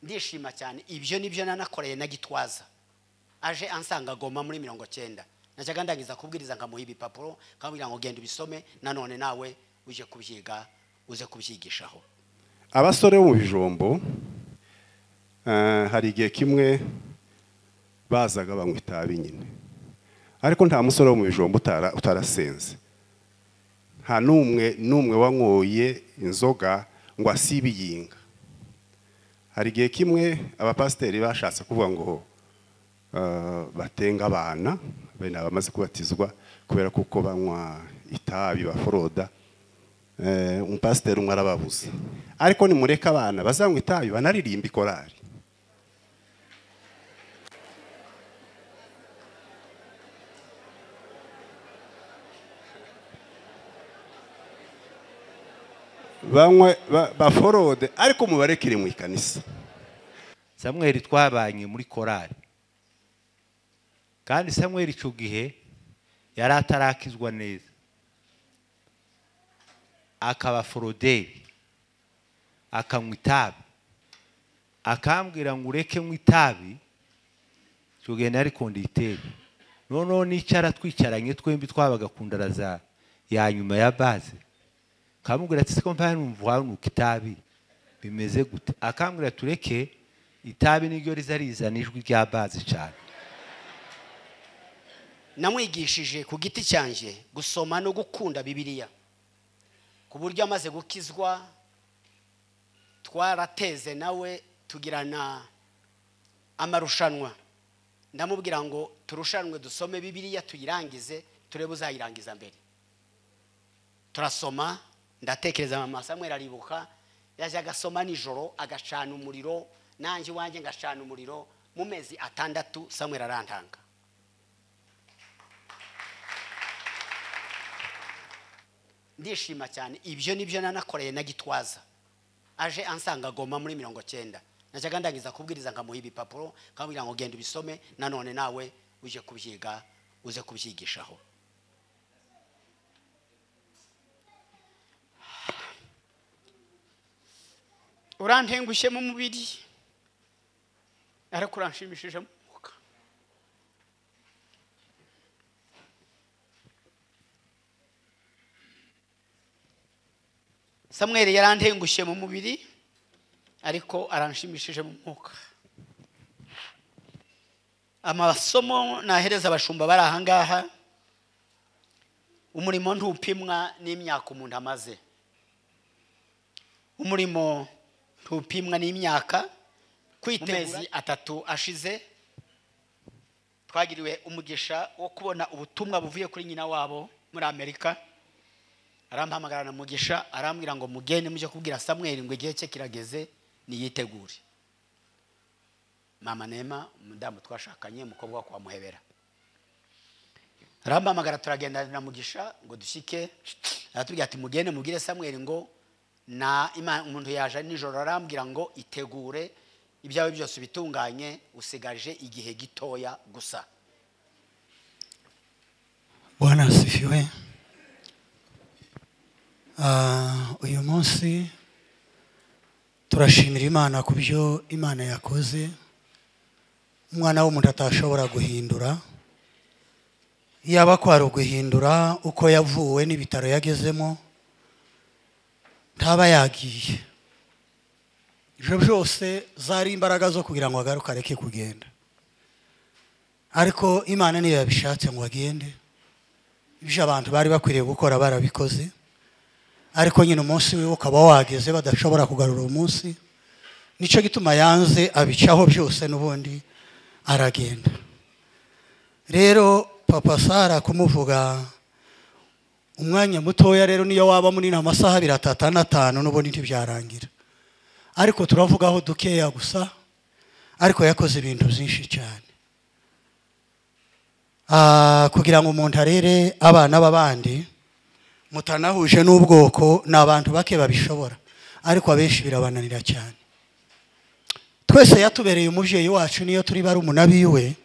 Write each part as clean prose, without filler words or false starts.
Ndishima cyane, ibyo nibyo nanakoreye na Gitwaza aje ansanga Goma muri 90. Najyaga ndangiza kubwiriza nkamuha ibipapuro nkamubwira ngo genda ubisome nanone nawe uje kubyiga uze kubyigishaho. Abasore bo mu bijombo hari igihe kimwe bazaga banywa itabi nyine, ariko nta musore wo mu bijombo utarasenze, nta n'umwe wanyoye inzoga ngo asibe iyinga. Hari igihe kimwe abapasiteri bashatse kuvuga ngo batenga abana bene abamaze kubatizwa kubera kuko banywa itabi baforoda. Umupasiteri umwe arababuza, ariko nimureka abana bazanywa itabi banaririmba ikorari. Banywe baforode ariko mubarekere mu ikanisa. Samuel twabanye muri korari, kandi Samuel icyo gihe yari atarakizwa neza, akaba foroderi, akanywa itabi, akambwira ngo ureke nywa itabi. Icyo gihe nari konditeri, noneho nicara twicaranye twembi twabaga ku ndaraza ya nyuma ya baze, akamubwira ati siko mpamvu numva nuka itabi bimeze gute, akambwira tureke itabi niryo rizarizana ijwi rya baze cyane. Namwigishije ku giti cyanjye gusoma no gukunda Bibiliya, ku buryo amaze gukizwa twarateze nawe tugirana amarushanwa. Ndamubwira ngo turushanwe dusome Bibiliya tuyirangize, turebe uzayirangiza mbere. Turasoma, ndatekereza mama Samuel aribuka yajyaga asoma nijoro agacana umuriro, nanjye iwanjye ngacana umuriro. Mu mezi 6 Samuel arantanga. Ndishima cyane, ibyo nibyo nanakoreye na Gitwaza aje ansanga Goma muri 90. Najyaga ndangiza kubwiriza nkamuha ibipapuro nkamubwira ngo genda ubisome nanone nawe uje kubyiga uze kubyigishaho. Urantengushye mu mubiri ariko uranshimishije mu mwuka. Samuel yarantengushye mu mubiri ariko aranshimishije mu mwuka. Amasomo nahereza abashumba bari aha ngaha, umurimo ntupimwa n'imyaka umuntu amaze, umurimo ntupimwa n'imyaka. Kwitegura mezi 3 ashize twagiriwe umugisha wo kubona ubutumwa buvuye kuri nyina wabo muri Amerika. Arampamagara na Mugisha arambwira ngo mugende mujye kubwira Samuel ngo igihe cye kirageze niyitegure. Mama Neema umudamu twashakanye umukobwa kwa Muhebera, arampamagara turagenda na Mugisha ngo dushike, aratubwira ati mugende mubwire Samuel ngo na umuntu yaje nijoro arambwira ngo itegure ibyawe byose bitunganye, usigaje igihe gitoya gusa. Bwana asifiwe. Uyu munsi turashimira Imana ku byo Imana yakoze. Umwana w'umuntu atashobora guhindura, yaba kwari uguhindura uko yavuwe n'ibitaro yagezemo ntaba yagiye. Ibyo byose zari imbaraga zo kugira ngo agaruke areke kugenda, ariko Imana niyo yabishatse ngo agende. Ibyo abantu bari bakwiriye gukora barabikoze, ariko nyine umunsi we ukaba wageze badashobora kugarura umunsi. Nicyo gituma yanze abicaho byose n'ubundi aragenda. Rero Papa Sara kumuvuga umwanya mutoya rero niyo waba munini amasaha 2, 3 na 5 n'ubundi ntibyarangira, ariko turavugaho dukeya gusa. Ariko yakoze ibintu byinshi cyane kugira ngo umuntu arere abana b'abandi mutanahuje n'ubwoko. Ni abantu bake babishobora, ariko abenshi birabananira cyane. Twese yatubereye umubyeyi wacu niyo turi barumuna biwe,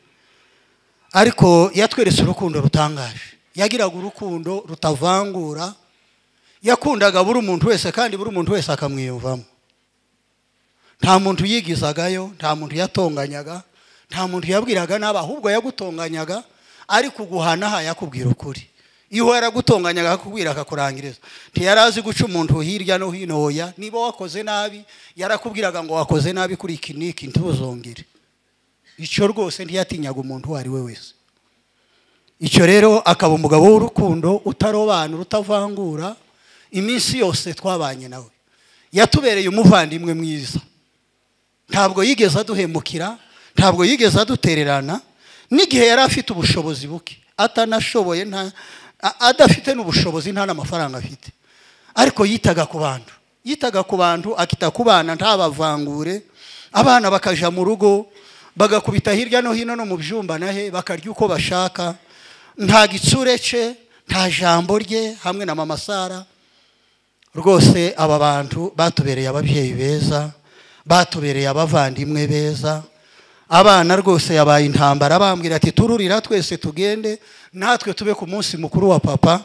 ariko yatweretse urukundo rutangaje. Yagiraga urukundo rutavangura, yakundaga buri muntu wese kandi buri muntu wese akamwiyumvamo. Nta muntu yigizagayo, nta muntu yatonganyaga, nta muntu yabwiraga nabi, ahubwo yagutonganyaga ari kuguhana, yakubwira ukuri. Iyo yaragutonganyaga akakubwira akakurangiriza. Ntiyarazi guca umuntu hirya no hino, oya, niba wakoze nabi yarakubwiraga ngo wakoze nabi kuri iki n'iki ntuzongere. Icyo rwose ntiyatinyaga umuntu uwo ari we wese. Icyo rero akaba umugabo w'urukundo, utarobanura, utavangura. Iminsi yose twabanye nawe yatubereye umuvandimwe mwiza. Ntabwo yigeze aduhemukira, ntabwo yigeze adutererana, n'igihe yari afite ubushobozi buke, atanashoboye, nta adafite n'ubushobozi, nta n'amafaranga afite, ariko yitaga ku bantu, yitaga ku bantu, akita ku bana ntabavangure. Abana bakaja mu rugo bagakubita hirya no hino no mu byumba nahe, bakarya uko bashaka, nta gitsure cye, nta jambo rye, hamwe na mama Sara. Rwose aba bantu batubereye ababyeyi beza, batubereye abavandimwe beza. Abana rwose yabaye intambara, bambwira ati tururira twese tugende natwe tube ku munsi mukuru wa papa,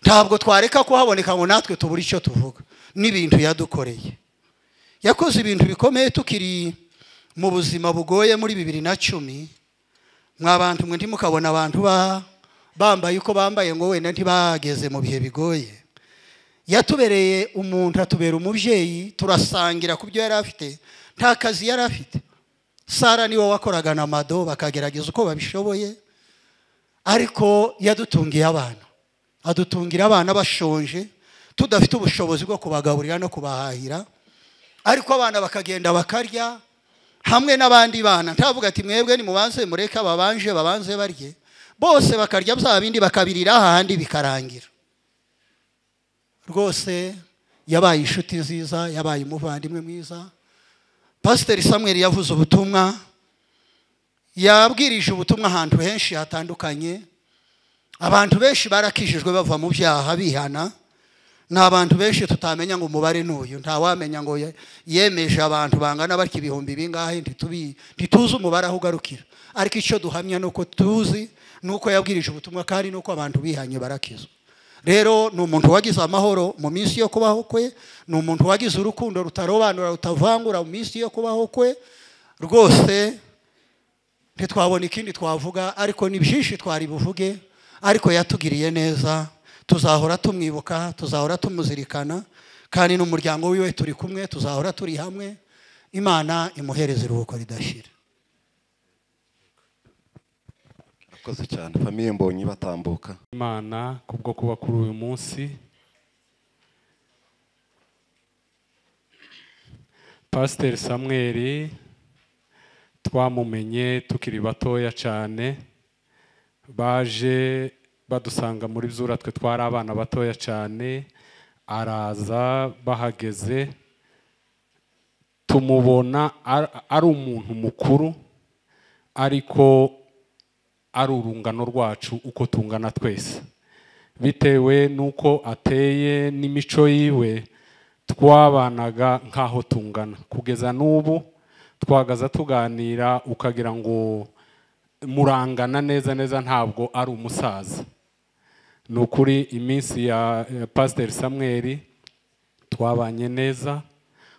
ntabwo twareka kuhaboneka ngo natwe tubure icyo tuvuga. N'ibintu yadukoreye, yakoze ibintu bikomeye tukiri mu buzima bugoye muri 2010. Mwa bantu mwe ntimukabona abantu bambaye uko bambaye ngo wenda ntibageze mu bihe bigoye. Yatubereye umuntu, atubera umubyeyi, turasangira ku byo yari afite. Nta kazi yari afite. Sara niwe wakoraga na Mado, bakagerageza uko babishoboye, ariko yadutungiye abana, adutungira abana bashonje, tudafite ubushobozi bwo kubagaburira no kubahahira, ariko abana bakagenda bakarya hamwe n'abandi bana. Ntavuga ati mwebwe nimubanze mureke ababanje babanze barye, bose bakarya bya bindi bakabirira ahandi bikarangira. Rwose yabaye inshuti nziza, yabaye umuvandimwe mwiza. Pasiteri Samuel yavuze ubutumwa, yabwirije ubutumwa ahantu henshi hatandukanye. Abantu benshi barakijijwe bava mu byaha bihana. Ni abantu benshi tutamenya ngo umubare n'uyu, ntawamenya ngo yemeje abantu bangana batya ibihumbi bingahe, ntituzi umubare aho ugarukira. Ariko icyo duhamya nuko tuzi nuko yabwirije ubutumwa, kandi nuko abantu bihanye barakizwa. Rero ni umuntu wagize amahoro mu minsi yo kubaho kwe, ni umuntu wagize urukundo rutarobanura rutavangura mu minsi yo kubaho kwe. Rwose ntitwabona ikindi twavuga, ariko ni byinshi twari buvuge, ariko yatugiriye neza. Tuzahora tumwibuka, tuzahora tumuzirikana, kandi n'umuryango wiwe turi kumwe, tuzahora turi hamwe. Imana imuhereze iruhuko ridashira. Murakoze cyane famille Mbonyi batambuka. Imana kubwo kuba kuri uyu munsi. Pastor Samuel twamumenye tukiri batoya cyane, baje badusanga muri Byura, twe twari abana batoya cyane, araza bahageze tumubona ari umuntu mukuru, ariko ari urungano rwacu uko tungana twese, bitewe nuko ateye n'imico yiwe twabanaga nkaho tungana. Kugeza n'ubu twagaza tuganira ukagira ngo murangana neza neza, ntabwo ari umusaza. Nukuri iminsi ya Pastor Samuel twabanye neza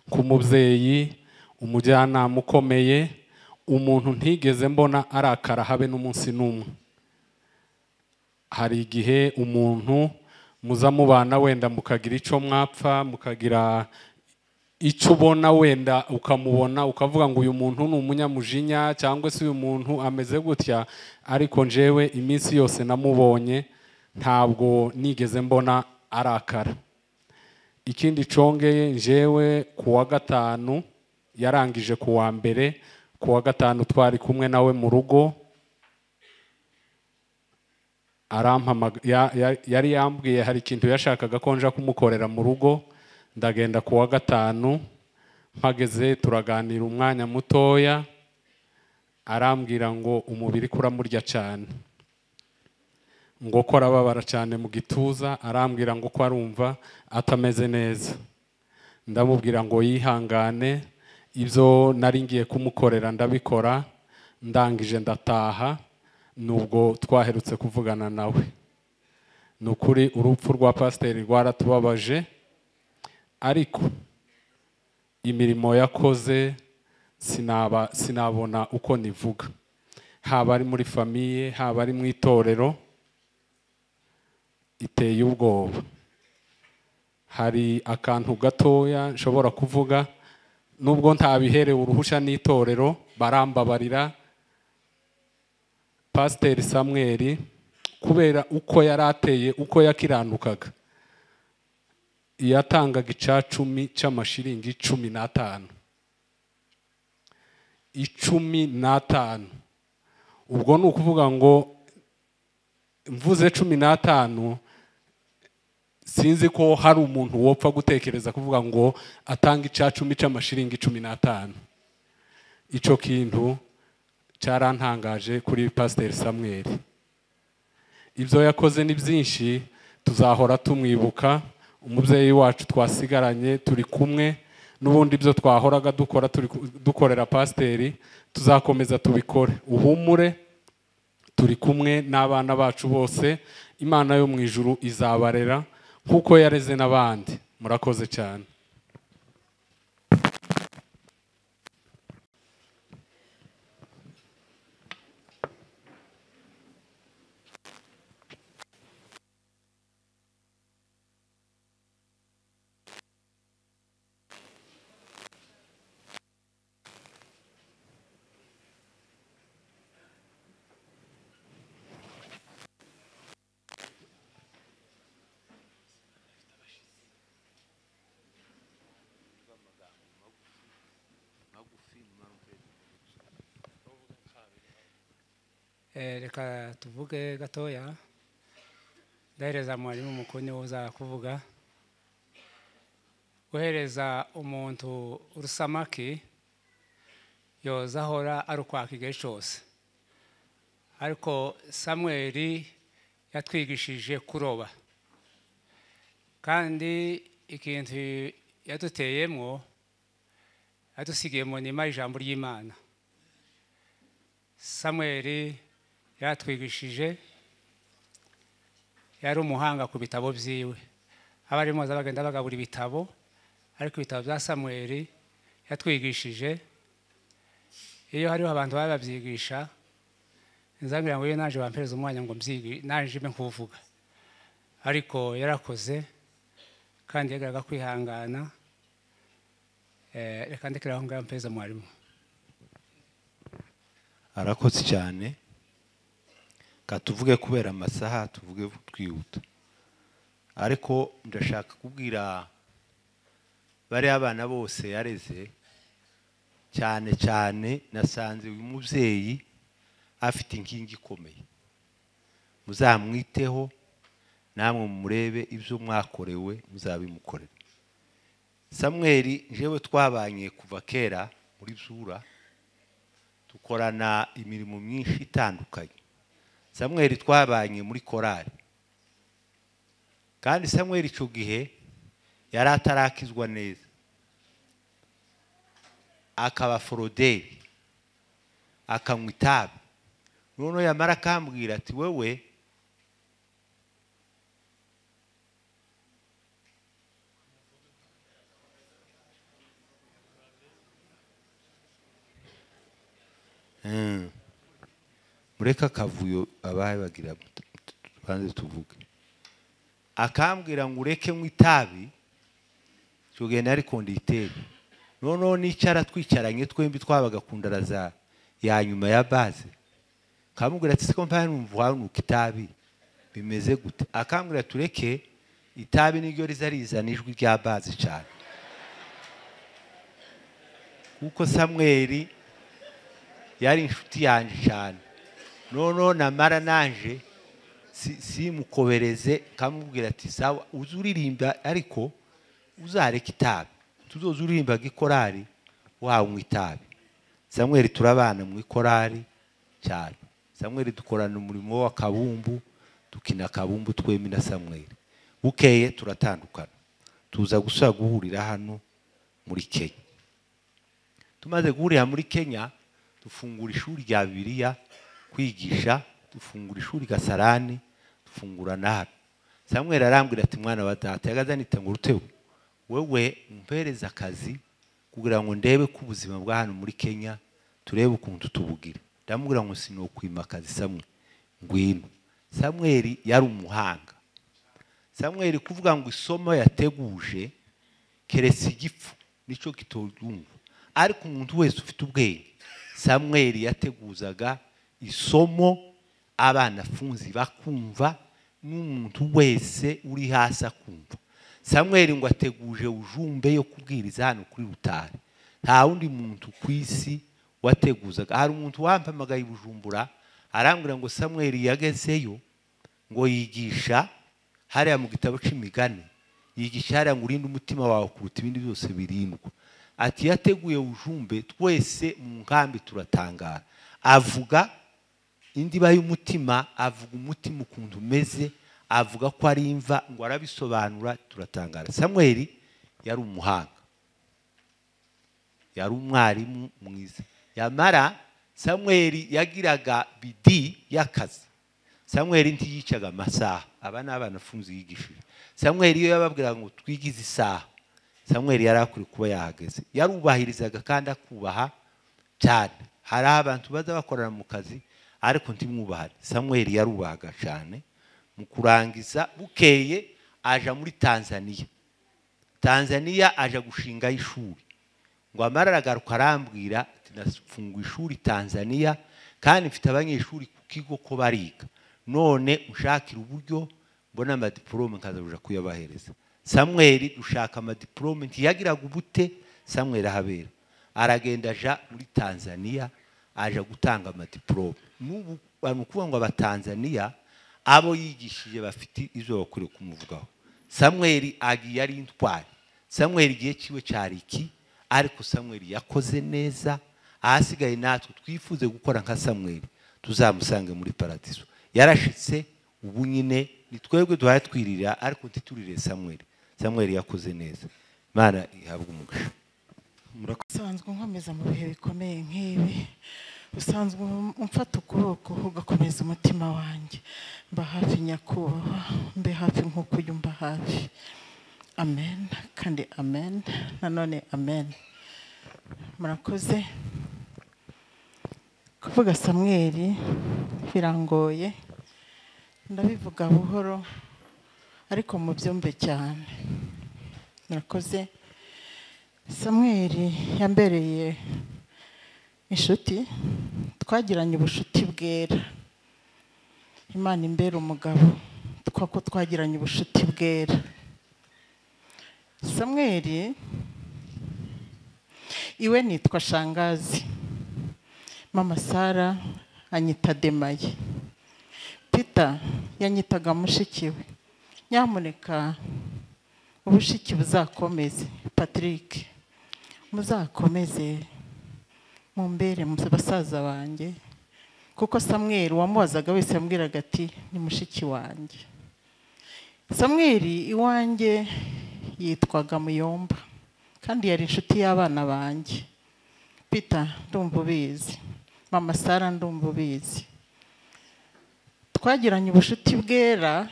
nk'umubyeyi, umujyanama ukomeye, umuntu ntigeze mbona arakara habe n'umunsi n'umwe. Hari igihe umuntu muza mubana wenda mukagira icyo mwapfa, mukagira icyo ubona wenda ukamubona ukavuga ngo uyu muntu ni umunyamujinya cyangwa se uyu muntu ameze gutya, ariko njewe iminsi yose namubonye ntabwo nigeze mbona arakara. Ikindi congeye, njewe kuwa gatanu yarangije kuwa mbere, kuwa gatanu twari kumwe nawe mu rugo, yari yambwiye hari ikintu yashakaga ko nja kumukorera mu rugo. Ndagenda kuwa gatanu, mpageze turaganira umwanya mutoya, arambwira ngo umubiri kuramurya cyane, ngo ko arababara cyane mu gituza, arambwira ngo ko arumva atameze neza. Ndamubwira ngo yihangane, ibyo nari ngiye kumukorera ndabikora, ndangije ndataha. Nubwo twaherutse kuvugana nawe. Nukuri urupfu rwa pasiteri rwaratubabaje, ariko Imirimo yakoze sinabona uko nivuga, haba ari muri famille, haba ari mu itorero, iteye ubwoba. Hari akantu gatoya nshobora kuvuga, nubwo ntabiherewe uruhusha n'itorero barambabarira. Pasiteri Samweli kubera uko yarateye, uko yakiranukaga, yatangaga 10 cy'amashiringi 15. 15. Ubwo ni ukuvuga ngo mvuze 15, sinzi ko hari umuntu wopfa gutekereza kuvuga ngo atanga 10 cy'amashiringi 15. Ico kintu cyarantangaje kuri Pasiteri Samweli. Ibyo yakoze ni byinshi, tuzahora tumwibuka. Umubyeyi wacu twasigaranye turi kumwe, n'ubundi ibyo twahoraga dukora turi dukorera pasiteri tuzakomeza tubikore. Uhumure, turi kumwe n'abana bacu bose, Imana yo mu ijuru izabarera nkuko yareze n'abandi. Murakoze cyane. Reka tuvuge gatoya, ndahereza mwarimu mukuru niwe uza kuvuga. Guhereza umuntu urusamaki yoza ahora ari ukwaka igihe cyose, ariko Samweli yatwigishije kuroba, kandi ikintu yaduteyemo yadusigiyemo nima ijambo ry'Imana. Samweli yatwigishije, yari umuhanga ku bitabo byiwe, abarimo bagenda bagabura ibitabo, ariko ibitabo bya Samweli yatwigishije, iyo hariho abantu bababyigisha nzangira ngo iyo naje bampereza umwanya ngo mbyigi naje mbe nkuvuga, ariko yarakoze kandi yageraga kwihangana. Reka ndekere aho ngaho mpereza mwarimu. Arakoze cyane. Katuvuge kubera amasaha tuvuge twihuta, ariko ndashaka kubwira bari abana bose yareze, cyane cyane nasanze uyu mubyeyi afite inkingi ikomeye, muzamwiteho namwe murebe ibyo mwakorewe muzabimukorera. Samweli jewe twabanye kuva kera muri Zura, tukorana imirimo myinshi itandukanye. Samweli twabanye muri korali, kandi Samweli icyo gihe yari atarakizwa neza, akaba foroderi, akanywa itabi. Noneho yamara akambwira ati wewe mureka akavuyo abaye bagira banze tuvuge, akambwira ngo ureke mu itabi tugenda ariko nditeri. Noneho nicara twicaranye twembi twabaga kundaraza ya nyuma ya base, kamubwira ati siko mpana numva nuka itabi bimeze gute, akambwira tureke itabi niryo rizarizana ijwi rya base cyane, kuko Samweli yari inshuti yanje cyane. Noneho namara nanje simukobereze, kamubwira ati sawa uzuririmba ariko uzareka itabi, tuzoza uririmba gikorari wanywa itabi. Samweli turabana mu ikorari cyane. Samweli dukorana umurimo wa kabumbu, dukina kabumbu twembi na Samweli. Bukeye turatandukana, tuza gusa guhurira hano muri Kenya. Tumaze guhurira muri Kenya dufungura ishuri rya Bibiliya kwigisha, dufungura ishuri Gasarani, dufungura na Samweli arambwira ati mwana wa data yagazanite ngo urutewe wewe umpereza akazi kugira ngo ndebe ko ubuzima bwa hano muri Kenya turebe ukuntu tubugira. Ndamubwira ngo sinokwimakaza Samuel, ngwino. Samuel yari umuhanga. Samuel kuvuga ngo isomo yateguje keretse igifu nico kitoyumva, ariko umuntu wese ufite ubwenge. Samuel yateguzaga isomo abana funzi bakumva, n'umuntu wese uri hasi akumva. Samuel ngo ateguje ujumbe yo kubwiriza hano kuri Rutare, nta wundi muntu ku isi wateguzaga. Hari umuntu wampamagaye Bujumbura arambwira ngo Samuel yagezeyo ngo yigisha hariya mu gitabo c'imigani, yigisha hariya ngo urinde umutima wawe kuruta ibindi byose birindwa. Ati yateguye ujumbe twese mu nkambi turatangara. Avuga indiba y'umutima, avuga umutima ukuntu umeze, avuga ko ari imva, ngo arabisobanura turatangara. Samuel yari umuhanga, yari umwarimu mwiza. Yamara Samuel yagiraga bidii y'akazi. Samuel ntiyicaga amasaha, aba n'abana funzi yigishije. Samuel iyo yababwira ngo twigize isaha, Samuel yari akwiye kuba yahageze. Yarubahirizaga kandi akubaha cyane. Hari abantu baza bakorana mu kazi ariko ntimwubahane. Samuel yarubahaga cyane. Mu kurangiza bukeye aja muri Tanzania. Tanzania aja gushinga ishuri. Ngo amara aragaruka arambwira ati nafunguye ishuri Tanzania kandi mfite abanyeshuri ku kigo ko bariga, none ushakira uburyo mbona amadiplome nkaza kuja kuyabahereza. Samuel dushaka amadiplome ntiyagiraga ubute. Samuel ahabera aragenda aja muri Tanzania aja gutanga amadiplome. N'ubu abantu kuvuga ngo abatanzania abo yigishije bafite izo bakwiriye kumuvugaho. Samuel agiye ari intwari. Samuel igihe ciwe cyari iki, ariko Samuel yakoze neza. Ahasigaye natwe twifuze gukora nka Samuel, tuzamusange muri paradiso. Yarashitse ubu nyine ni twebwe duhaye twirira, ariko ntiturire Samuel. Samuel yakoze neza. Imana ihabwe umugisha. Usanzwe nkomeza mu bihe bikomeye nk'ibi, usanzwe umfata ukuboko ugakomeza umutima wanjye. Mba hafi nyakubahwa, mbe hafi nk'uko ujya umba hafi. Amen kandi amen, nanone amen. Murakoze. Kuvuga Samuel birangoye, ndabivuga buhoro ariko mubyumve cyane. Murakoze. Samuel yambereye inshuti, twagiranye ubushuti bwera. Imana imbere umugabo twako twagiranye ubushuti bwera. Samuel iwe nitwa Shangazi, Mama Sara anyita Demaye, Peter yanyitaga mushiki we. Nyamuneka ubushiki buzakomeze, Patrick muzakomeze mumbere basaza banjye, kuko Samuel wamubazaga wese yambwiraga ati ni mushiki wanjye. Samuel iwanjye yitwaga Muyomba kandi yari inshuti y'abana banjye. Peter ndumva ubizi, Mama Sara ndumva ubizi. Twagiranye ubushuti bwera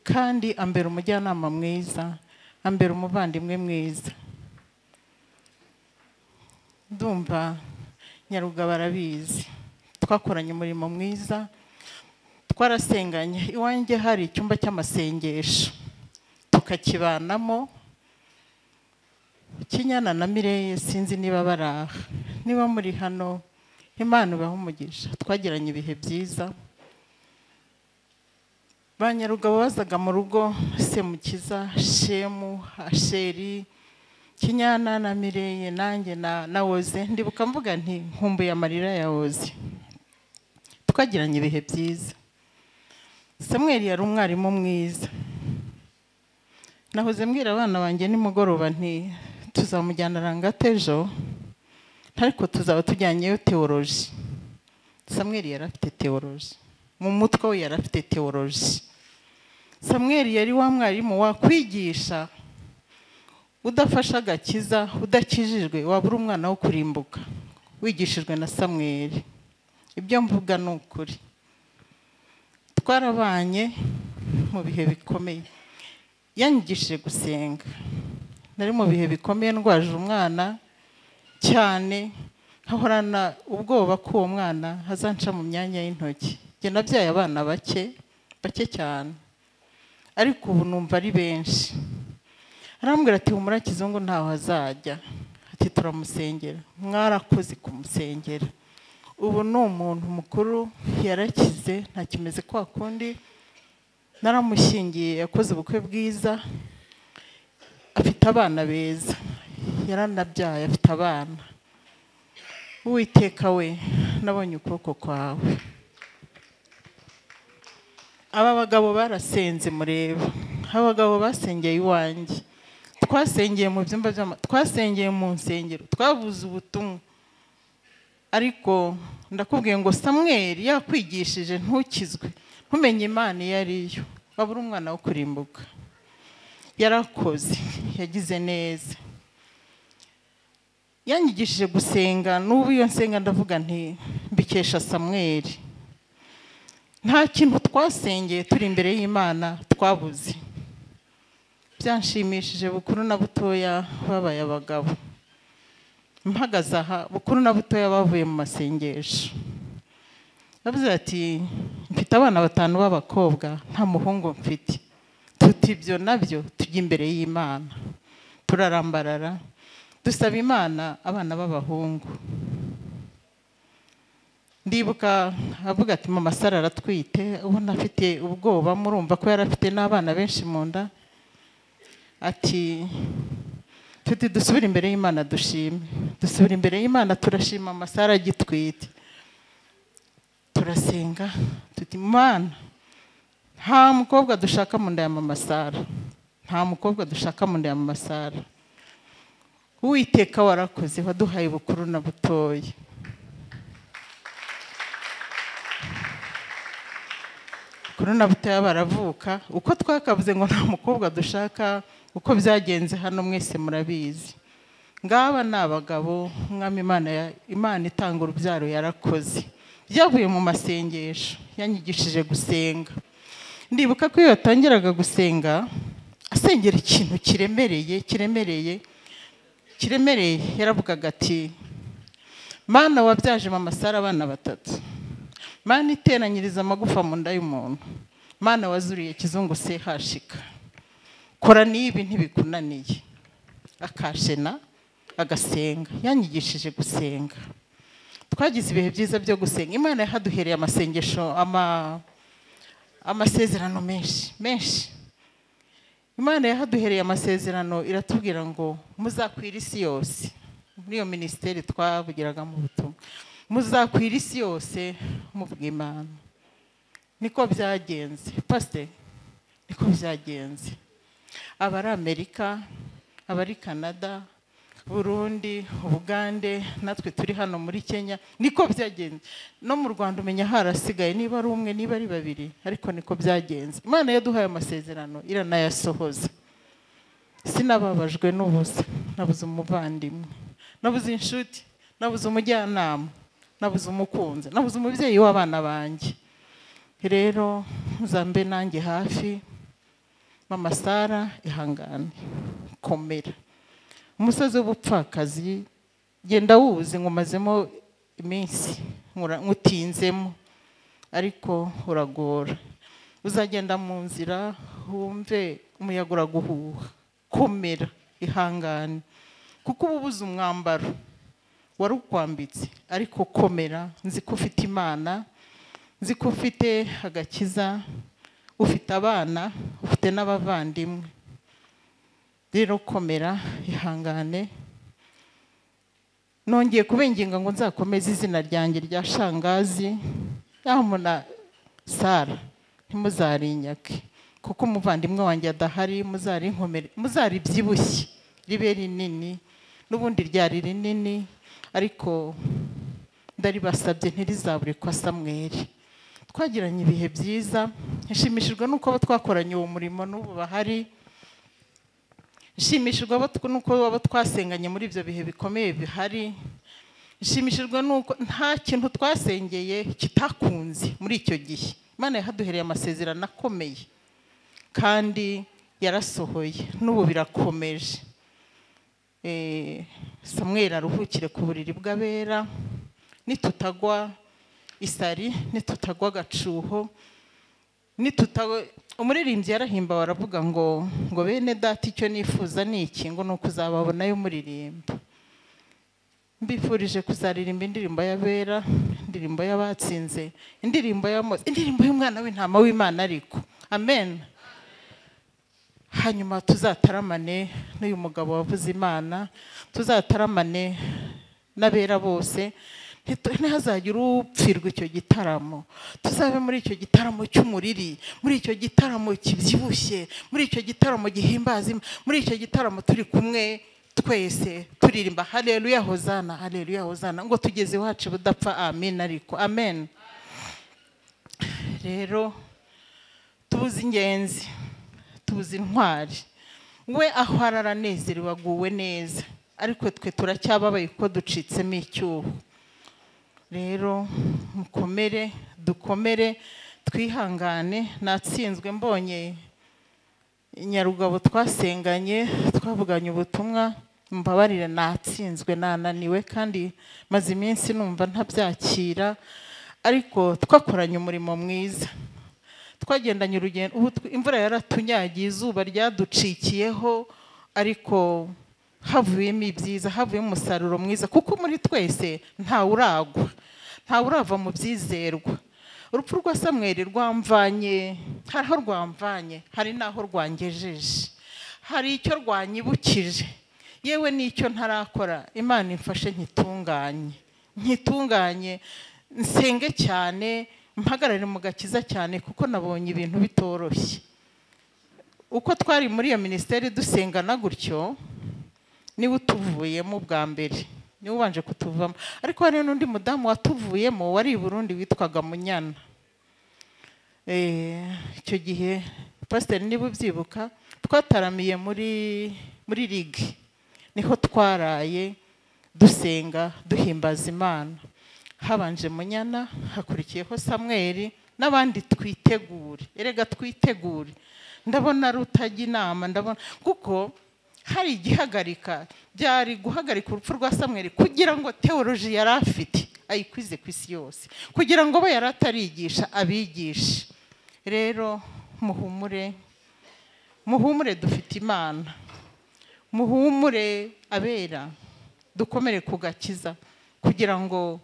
kandi ambera umujyanama mwiza, ambera umuvandimwe mwiza. Ndumva Nyarugabo arabizi, twakoranye umurimo mwiza, twarasenganye. Iwanjye hari icyumba cy'amasengesho tukakibanamo. Kinyana na Mireye sinzi niba baraha, niba muri hano Imana ibahe umugisha. Twagiranye ibihe byiza. Ba Nyarugabo bazaga mu rugo, Semukiza, Shemu, Asheri, Kinyana na Mireye nanjye na Woze. Ndibuka mvuga nti nkumbuye amarira ya Woze. Twagiranye ibihe byiza. Samuel yari umwarimu mwiza. Nahoze mbwira abana banjye nimugoroba nti tuzamujyana Rangate ejo, ariko tuzaba tujyanyeyo theology. Samuel yari afite theology mu mutwe we, yari afite theology. Samuel yari wa mwarimu wakwigisha udafasha agakiza, udakijijwe wabura umwana wo kurimbuka, wigishijwe na Samuel. Ibyo mvuga ni ukuri. Twarabanye mu bihe bikomeye, yanyigishije gusenga. Nari mu bihe bikomeye ndwaje umwana, cyane, nkahorana ubwoba ko uwo mwana azanca mu myanya y'intoki. Njye nabyaye abana bake bake cyane, ariko ubu numva ari benshi. Arambwira ati humura Kizungu ntaho azajya, ati turamusengera. Mwarakoze kumusengera, ubu ni umuntu mukuru, yarakize, ntakimeze kwa kundi. Naramushyingiye, yakoze ubukwe bwiza, afite abana beza, yaranabyaye afite abana. Uwiteka we, nabonye ukuboko kwawe. Aba bagabo barasenze, mureba abagabo basengeye iwanjye, twasengeye mu byumba by'ama, twasengeye mu nsengero, twavuze ubutumwa. Ariko ndakubwiye ngo Samweli yakwigishije ntukizwe, ntumenye Imana iyo ari yo, wabura umwana wo kurimbuka. Yarakoze, yagize neza, yanyigishije gusenga. N'ubu iyo nsenga ndavuga nti mbikesha Samweli. Nta kintu twasengeye turi imbere y'Imana twabuze. Byanshimishije bukuru na butoya babaye abagabo. Mpagaze aha, bukuru na butoya bavuye mu masengesho. Yavuze ati mfite abana 5 b'abakobwa, nta muhungu mfite. Tuti ibyo nabyo tujya imbere y'Imana, turarambarara dusaba Imana abana b'abahungu. Ndibuka avuga ati mama Sara aratwite, ubona afite ubwoba, murumva ko yarafite n'abana benshi mu nda. Ati tuti dusubire imbere y'Imana dushime, dusubire imbere y'Imana turashima mama Sara agitwite. Turasenga tuti Mana, nta mukobwa dushaka mu nda ya mama Sara, nta mukobwa dushaka mu nda ya mama Sara. Uwiteka warakoze, waduhaye bukuru na butoya. Bukuru na butoya baravuka, uko twakavuze ngo nta mukobwa dushaka, uko byagenze hano mwese murabizi. Ngaba ni abagabo, Umwami Imana itanga urubyaro yarakoze. Byavuye mu masengesho, yanyigishije gusenga. Ndibuka ko iyo yatangiraga gusenga asengera ikintu kiremereye kiremereye kiremereye, yaravugaga ati Mana wabyaje mama Sara abana 3, Mana iteranyiriza amagufa mu nda y'umuntu, Mana wazuriye Kizungu sehashika, kora n'ibi ntibikunaniye. Akashena agasenga, yanyigishije gusenga. Twagize ibihe byiza byo gusenga. Imana yahaduhereye amasengesho, amasezerano menshi menshi. Imana yahaduhereye amasezerano, iratubwira ngo muzakwira isi yose. Muri iyo ministeri twavugiraga mu butumwa, muzakwira isi yose muvuga Imana. Niko byagenze pastor, niko byagenze. Abari Amerika, abari Canada, Burundi, Ubugande, natwe turi hano muri Kenya, niko byagenze. No mu Rwanda umenya harasigaye niba ari umwe niba ari babiri, ariko niko byagenze. Imana yaduhaye amasezerano iranayasohoza. Sinababajwe n'ubusa, nabuze umuvandimwe, nabuze inshuti, nabuze umujyanama, nabuze umukunzi, nabuze umubyeyi w'abana banjye. Rero muzambe nanjye hafi. Mama Sara ihangane, komera. Umusozi w'ubupfakazi genda wuzi, ngumazemo iminsi nkutinzemo, ariko uragora. Uzagenda mu nzira wumve umuyaga uraguhuha, komera, ihangane, kuko uba ubuze umwambaro wari ukwambitse, ariko komera. Nzi ko ufite Imana, nzi ko ufite agakiza, ufite abana, ufite n'abavandimwe. Rero komera, ihangane. Nongeye kubenginga ngo nzakomeze izina ryanjye rya Shangazi yamuna Sara, ntimuzarinyake, kuko umuvandimwe wanjye adahari. Muzarinkomere, muzaribyibushye ribe rinini, n'ubundi ryari rinini, ariko ndaribasabye ntirizabure kwa Samweli. Twagiranye ibihe byiza, nshimishijwe nuko abo twakoranye uwo murimo n'ubu bahari, nshimishijwe nuko abo twasenganye muri ibyo bihe bikomeye bihari, nshimishijwe nuko nta kintu twasengeye kitakunze muri icyo gihe. Imana yahaduhereye amasezerano akomeye kandi yarasohoye, n'ubu birakomeje. Samuel aruhukire ku buriri bw'abera, nitutagwa isari, nitutagwa agacuho, umuririmbyi yarahimba baravuga ngo bene data icyo nifuza ni iki, ngo nuko uzababonayo muririmba. Mbifurije kuzaririmba indirimbo y'abera, indirimbo y'abatsinze, indirimbo ya Mose, indirimbo y'umwana w'intama w'Imana ariko. Amen. Hanyuma tuzataramane n'uyu mugabo wavuze Imana, tuzataramane n'abera bose, ntihazagire upfirwa icyo gitaramo. Tuzabe muri icyo gitaramo cy'umuriri, muri icyo gitaramo kibyibushye, muri icyo gitaramo gihimbaza, muri icyo gitaramo turi kumwe twese turirimba haleluya hozana, haleluya hozana, ngo tugeze iwacu budapfa. Amen. Ariko amen. Rero tubuze ingenzi, tubuze intwari. We aho aranezerewe aguwe neza, ariko twe turacyababaye kuko ducitsemo icyuho. Rero mukomere, dukomere, twihangane. Natsinzwe mbonye Nyarugabo twasenganye, twavuganye ubutumwa, mbabarire natsinzwe, nananiwe kandi maze iminsi numva ntabyakira, ariko twakoranye umurimo mwiza, twagendanye urugendo. Ubu imvura yaratunyagiye, izuba ryaducikiyeho, ariko havuyemo ibyiza, havuyemo umusaruro mwiza, kuko muri twese ntawe uragwa, ntawe urava mu byizerwa. Urupfu rwa Samuel rwamvanye, hari aho rwamvanye, hari n'aho rwangejeje, hari icyo rwanyibukije, yewe n'icyo ntarakora. Imana imfashe nkitunganye, nkitunganye, nsenge cyane, mpagarare mu gakiza cyane, kuko nabonye ibintu bitoroshye. Uko twari muri iyo minisiteri dusengana gutyo, niwe utuvuyemo bwa mbere, niwe ubanje kutuvamo. Ariko hari n'undi mudamu watuvuyemo wari i Burundi witwaga Munyana. Icyo gihe pasiteri niba ubyibuka, twataramiye muri ligue, niho twaraye dusenga duhimbaza Imana. Habanje Munyana, hakurikiyeho Samuel n'abandi. Twitegure, erega twitegure. Ndabona rutajya inama, ndabona kuko hari igihagarika, byari guhagarika urupfu rwa Samuel kugira ngo teoloji yari afite ayikwize ku isi yose, kugira ngo bo yari atarigisha abigishe. Rero muhumure, muhumure, dufite Imana. Muhumure abera, dukomere ku gakiza kugira ngo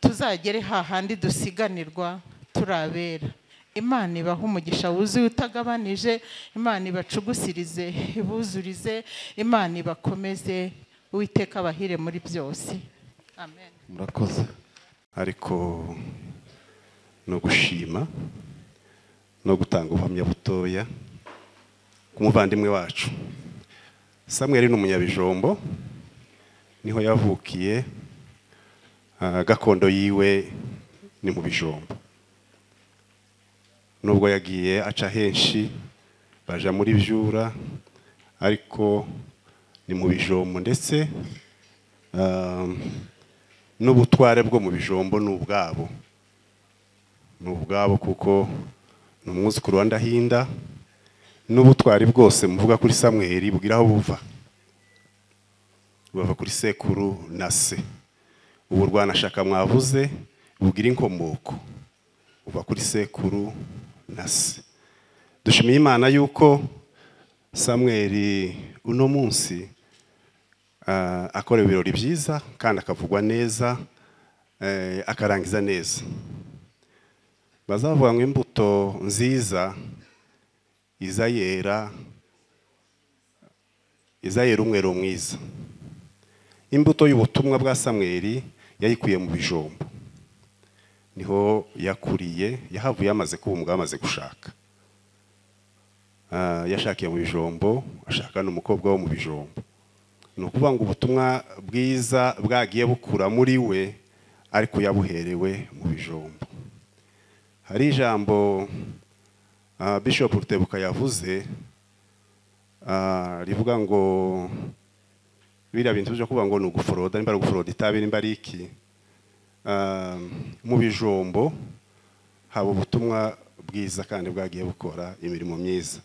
tuzagere hahandi dusiganirwa turabera. Imana ibaha umugisha wuzuye utagabanije, Imana ibacugusirize, ibuzurize, Imana ibakomeze, Uwiteka abahire muri byose. Amen. Murakoze. Ariko no gushima no gutanga ubuhamya butoya ku muvandimwe wacu Samuel. Ni umunyabijombo, niho yavukiye, gakondo yiwe ni mu bijombo. Nubwo yagiye aca henshi baja muri byura, ariko ni mu bijombo, ndetse n'ubutware bwo mu bijombo ni ubwabo, ni ubwabo, kuko ni umwuzukuru wa Ndahinda. N'ubutwari bwose muvuga kuri Samuel bugira aho buva, bava kuri sekuru na se. Ubu rwanashaka mwavuze bugira inkomoko, buva kuri sekuru na se. Dushimiye Imana yuko Samuel uno munsi akora ibirori byiza kandi akavugwa neza, akarangiza neza. Bazavuga ngo imbuto nziza izayera umwero mwiza. Imbuto y'ubutumwa bwa Samuel yayikuye mu bijombo, niho yakuriye, yahavuye amaze kuba amaze gushaka. Yashakiye mu bijombo, ashaka n'umukobwa wo mu bijombo. Ni ukuvuga ngo ubutumwa bwiza bwagiye bukura muri we, ariko yabuherewe mu bijombo. Hari ijambo Bishop Rutebuka yavuze rivuga ngo biriya bintu byo kuvuga ngo ni uguforoda, nimba ari uguforoda itabi, nimba ari iki, mu bijombo haba ubutumwa bwiza kandi bwagiye bukora imirimo myiza.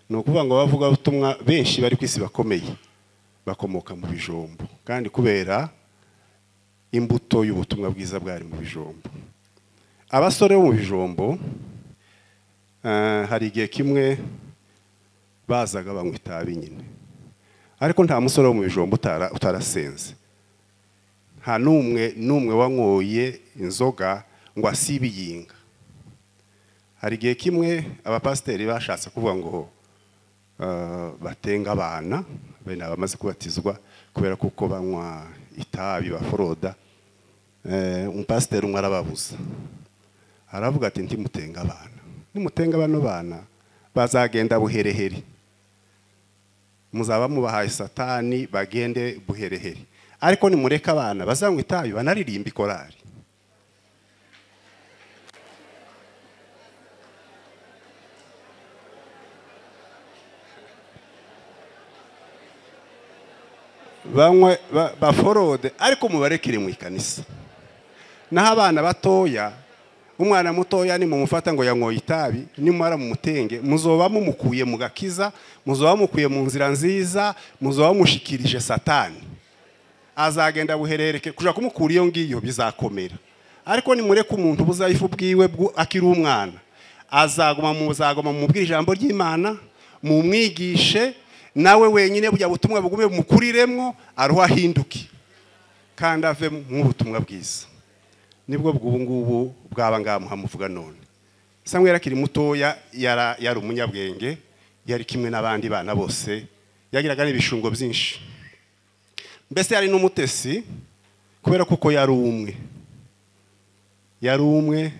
Ni ukuvuga ngo abavuga ubutumwa benshi bari ku isi bakomeye bakomoka mu bijombo, kandi kubera imbuto y'ubutumwa bwiza bwari mu bijombo. Abasore bo mu bijombo hari igihe kimwe bazaga banywa itabi nyine, ariko nta musore wo mu bijombo utarasenze, nta n'umwe wanyoye inzoga ngo asibe iyinga. Hari igihe kimwe abapasiteri bashatse kuvuga ngo batenga abana bene abamaze kubatizwa kubera kuko banywa itabi baforoda. Umupasiteri umwe arababuza, aravuga ati ntimutenga abana, nimutenga bano bana bazagenda buhereheri, muzaba mubahaye satani bagende buhereheri, ariko nimureka abana bazanywa itabi banaririmba ikorari. Banywe baforode ariko mubarekere mu ikanisa. Naho abana batoya, umwana mutoya ni mumufata ngo yanyoye itabi, nimara mumutenge muzoba mumukuye mu gakiza, muzoba mukuye mu nzira nziza, muzoba mushikirije satani, azagenda buherereke kuja kumukura iyo ngiyo bizakomera. Ariko nimureke umuntu buzayifu bwiwe akiri umwana, azaguma muzagoma mubwira ijambo ry'Imana, mumwigishe nawe wenyine bujya butumwa bugume bumukuriremwo, aruha ahinduke kandi ave mu butumwa bwiza. Nibwo bw'ubu ngubu bwaba ngamuha muvuga none. Samweli akiri mutoya yari umunyabwenge, yari kimwe n'abandi bana bose, yagiraga n'ibishungo byinshi. Mbese yari n'umutesi kubera kuko yari umwe. Yari umwe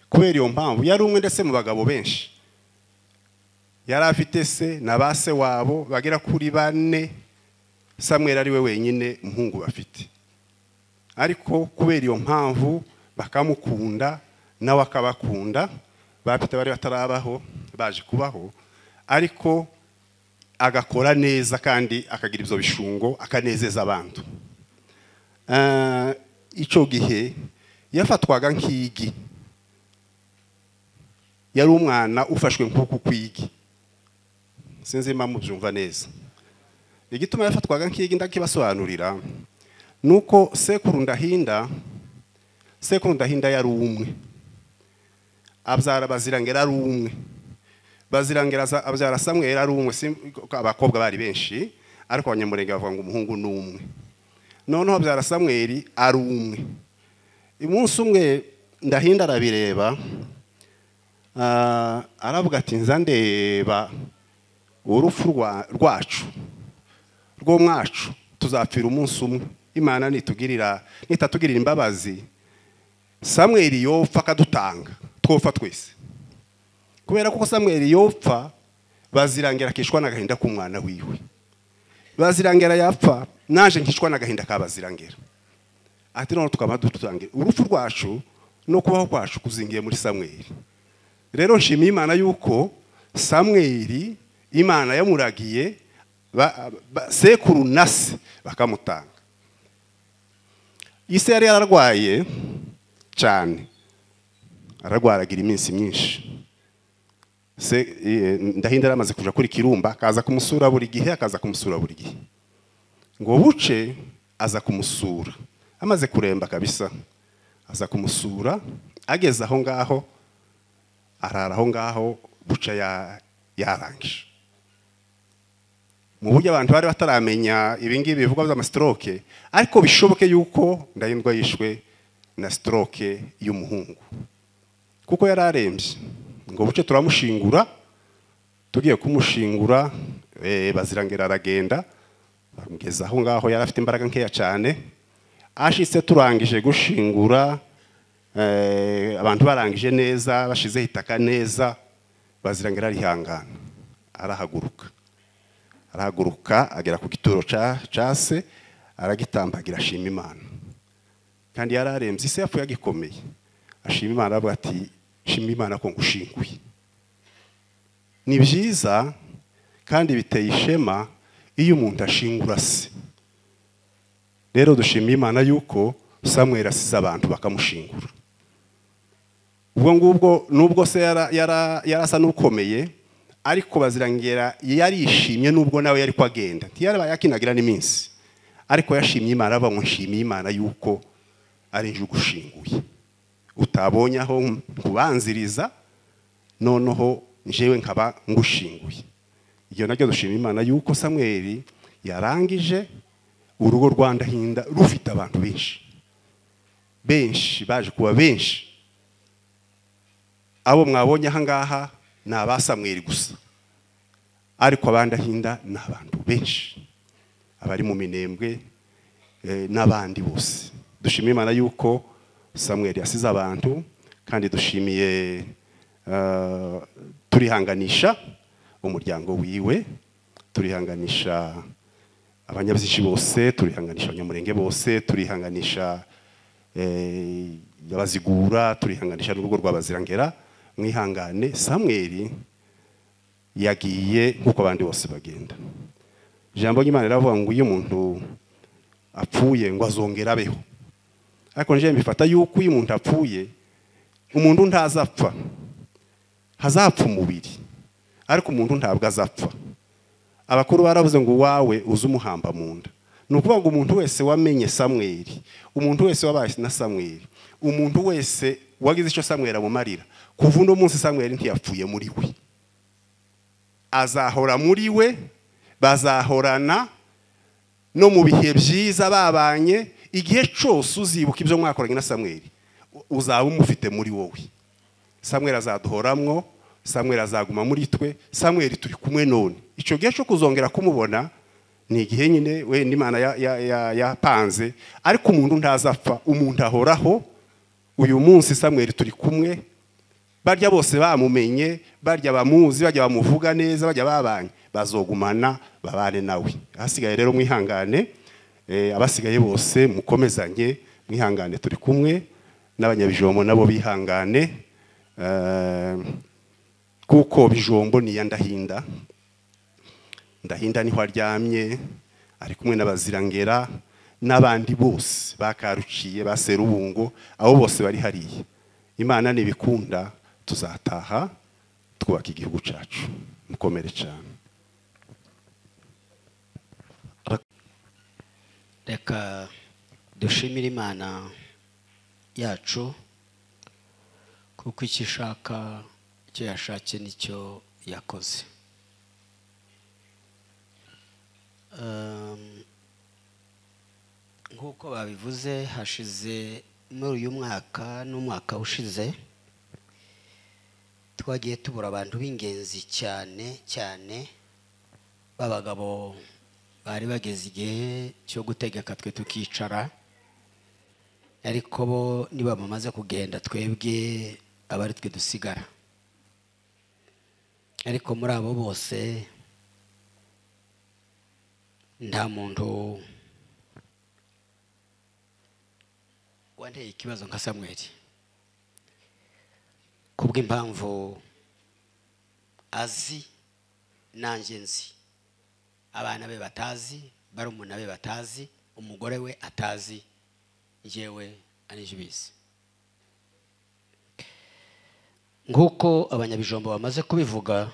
kubera iyo mpamvu, yari umwe ndetse mu bagabo benshi. Yari afite se na base wabo bagera kuri bane, Samweli ari we wenyine umuhungu bafite. Ariko kubera iyo mpamvu bakamukunda nawe akabakunda, bafite bari batarabaho baje kubaho, ariko agakora neza kandi akagira ibyo bishungo akanezeza abantu. Icyo gihe yafatwaga nk'igi, yari umwana ufashwe nk'uku kwigi, sinzi impamvu byumva neza. Igituma yafatwaga nk'igi ndakibasobanurira nuko sekuru Ndahinda yari umwe, abyara Bazirangera ari umwe, Bazirangera abyara Samweli ari umwe. Abakobwa bari benshi ariko abanyamurenge bavuga ngo umuhungu ni umwe. Noneho abyara Samweli ari umwe. Umunsi umwe Ndahinda arabireba, aravuga ati nza ndeba urupfu rwacu rwo mwacu, tuzapfira umunsi umwe, Imana nitatugirira imbabazi, Samweli yopfa akadutanga twopfa twese. Kubera kuko Samweli yopfa, Bazirangera akishwa n'agahinda k'umwana wiwe, Bazirangera yapfa naje nkishwa n'agahinda ka Bazirangera. Ati none tukaba dutangira urupfu rwacu no kubaho kwacu kuzingiye muri Samweli. Rero nshimiye Imana yuko Samweli Imana yamuragiye sekuru na se bakamutanga. Ise yari yararwaye cyane, ararwaragira iminsi myinshi. Se Ndahinda yaramaze kuja kuri Kirumba, akaza kumusura buri gihe, akaza kumusura buri gihe. Ngo buce aza kumusura amaze kuremba kabisa, aza kumusura ageze aho ngaho, arara aho ngaho buca yarangije. Mu buryo abantu bari bataramenya ibingibi bivugwa by'amastroke, ariko bishoboke yuko Ndahindwa yishwe na stroke y'umuhungu kuko yari arembye. Ngo buce turamushingura, tugiye kumushingura Bazirangera aragenda bamugeza aho ngaho, yari afite imbaraga nkeya cyane. Ashitse turangije gushingura, abantu barangije neza, bashizeho itaka neza, Bazirangera arihangana arahaguruka, agera ku gituro ca se, aragitambagira ashima Imana. Kandi yari arembye, ise yapfuye agikomeye, ashima Imana aravuga ati shima Imana ko ngushinguye. Ni byiza kandi biteye ishema iyo umuntu ashingura se. Rero dushimiye Imana yuko Samweli asize abantu bakamushingura. Ubwo ngubwo nubwo se yarasa n'ukomeye, Ariko Bazirangera yarishimye nubwo nawe yari kwagenda, ntiyarabaye akinagira n'iminsi, ariko yashimye Imana, aba ngo nshimiye Imana yuko ari nje ugushinguye, utabonye aho nkubanziriza, noneho njewe nkaba ngushinguye. Ibyo nabyo dushima Imana yuko Samweli yarangije urugo rwa Ndahinda rufite abantu benshi benshi, baje kuba benshi. Abo mwabonye aha ngaha ni aba Samweli gusa, ariko abandahinda ni abantu benshi, abari mu Minembwe n'abandi bose. Dushimiye Imana yuko Samweli yasize abantu, kandi dushimiye turihanganisha umuryango wiwe, turihanganisha abanyabyinshi bose, turihanganisha abanyamurenge bose, turihanganisha abazigura, turihanganisha n'urugo rwa Bazirangera. Mwihangane, Samweli yagiye nkuko abandi bose bagenda. Ijambo ry'Imana riravuga ngo iyo umuntu apfuye ngo azongera abeho, ariko nje mbifata yuko iyo umuntu apfuye, umuntu ntazapfa, hazapfa umubiri, ariko umuntu ntabwo azapfa. Abakuru baravuze ngo wawe uze umuhamba mu nda. Ni ukuvuga ngo umuntu wese wamenye Samweli, umuntu wese wabaye na Samweli, umuntu wese wagize icyo Samweli amumarira, kuva uno munsi Samweli ntiyapfuye muri we, azahora muri we, bazahorana no mu bihe byiza babanye. Igihe cyose uzibuka ibyo mwakoranye na Samweli, uzaba umufite muri wowe. Samweli azaduhoramwo, Samweli azaguma muri twe, Samweli turi kumwe none. Icyo gihe cyo kuzongera kumubona ni igihe nyine we n'Imana yapanze, ariko umuntu ntazapfa, umuntu ahoraho. Uyu munsi Samweli turi kumwe, barya bose bamumenye, barya bamuzi, barya bamuvuga neza, barya babanye, bazogumana babane nawe. Ahasigaye rero mwihangane, abasigaye bose mukomezanye, mwihangane, turi kumwe n'abanyabijomo nabo bihangane, kuko Bijombo ni ya Ndahinda. Ndahinda niho aryamye, ari kumwe n'Abazirangera n'abandi bose bakaruciye, baserubungo, abo bose bari hariya. Imana nibikunda tuzataha twubaka igihugu cyacu. Mukomere cyane. Reka dushimire Imana yacu kuko icyo ishaka, icyo yashatse nicyo yakoze. Nk'uko babivuze, hashize muri uyu mwaka n'umwaka ushize twagiye tubura abantu b'ingenzi cyane cyane, b'abagabo bari bageze igihe cyo gutegeka twe tukicara, ariko bo niba bamaze kugenda twebwe abari twe dusigara. Ariko muri abo bose nta muntu wanteye ikibazo nka Samweli, kubw'impamvu azi nanjye nzi, abana be batazi, barumuna be batazi, umugore we atazi, njyewe anijibizi. Nk'uko abanyabijombo bamaze kubivuga,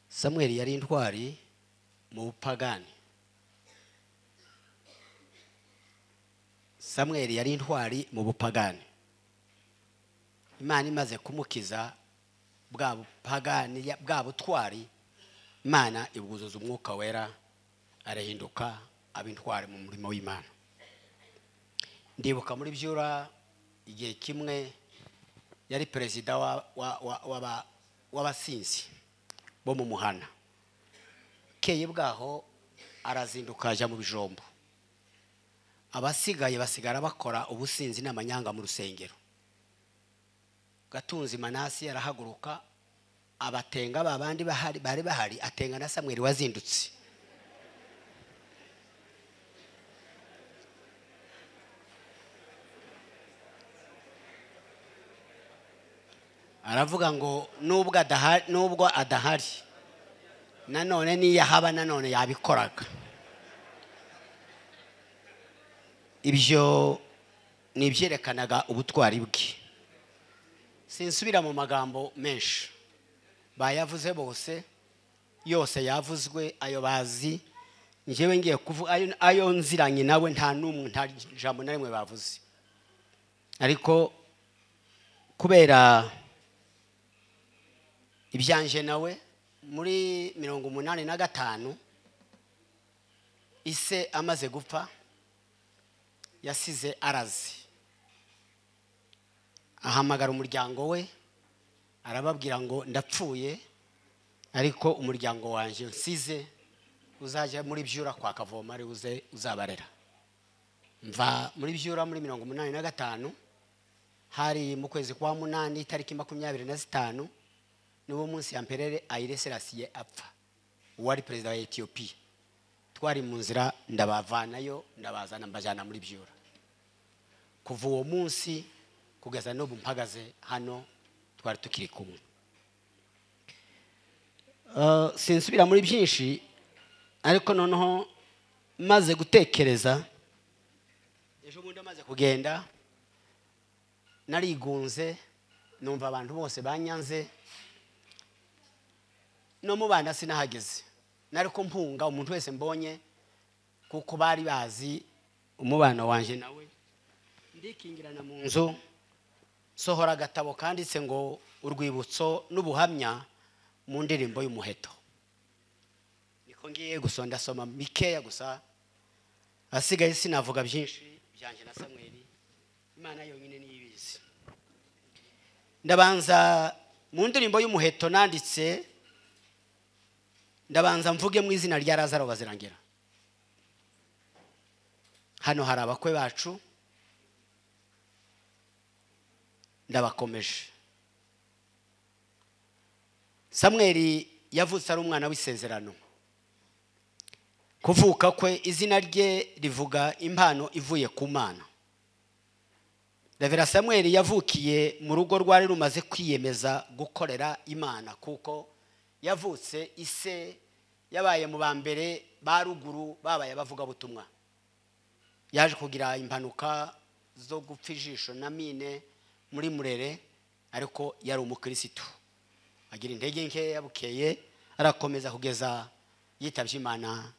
Samweli yari intwari mu bupagani. Samweli yari intwari mu bupagani. Imana imaze kumukiza bwa bupagani, bwa butwari, Imana ibwuzuza umwuka wera, arahinduka aba intwari mu murimo w'Imana. Ndibuka muri byura igihe kimwe yari perezida w'abasinzi bo mu muhana. Keye bwaho arazinduka ajya mu Bijombo, abasigaye basigara bakora ubusinzi n'amanyanga mu rusengero. Gatunzi Manasi arahaguruka abatenga babandi bahari bari bahari, atenga na Samweli wazindutse. Aravuga ngo nubwo adahari nanone niyahaba nanone yabikoraga. Ibyo nibyerekanaga ubutwari bwe. Sinsubira mu magambo menshi, Bayavuze bose, yose yavuzwe ayo bazi. Njyewe ngiye kuvuga ayo nziranye nawe, nta n'umwe, nta jambo na rimwe bavuze. Ariko kubera ibyanje nawe muri 85 ise amaze gupfa, yasize arazi, ahamagara umuryango we arababwira ngo ndapfuye, ariko umuryango wanje nsize uzajya muri Byura kwa Kavoma ari uze uzabarera. Mva muri Byura muri 85, hari mu kwezi kwa 8 tariki 25, niwo munsi ya Empereur Haile Selassie apfa, uwari perezida wa Ethiopia. Twari mu nzira, ndabavanayo ndabazana mbajana muri Byura. Kuva uwo munsi kugeza n'ubu mpagaze hano twari tukiri kumwe. Sinsubira muri byinshi, ariko noneho maze gutekereza ejo bundi amaze kugenda, narigunze, numva abantu bose banyanze, no mu bana sinahageze. Nariko mpunga umuntu wese mbonye, kuko bari bazi umubano wanje nawe. Ndikingirana mu nzu, sohora agatabo kanditse ngo urwibutso n'ubuhamya mu ndirimbo y'umuheto. Niko ngiye gusa ndasoma mikeya gusa, asigaye sinavuga byinshi byanje na Samweli, Imana yonyine niyo ibizi. Ndabanza mu ndirimbo y'umuheto nanditse, ndabanza mvuge mu izina rya Lazaro Bazirangira. Hano hari abakwe bacu, ndabakomeje. Samweli yavutse ari umwana w'isezerano. Kuvuka kwe izina rye rivuga impano ivuye ku Mana. Revera Samweli yavukiye mu rugo rwari rumaze kwiyemeza gukorera Imana, kuko yavutse ise yabaye mu bambere ba ruguru babaye abavuga butumwa. Yaje kugira impanuka zo gupfa ijisho na mine muri Murere, ariko yari umukristo. Agira intege nke yabukeye arakomeza kugeza yitabye Imana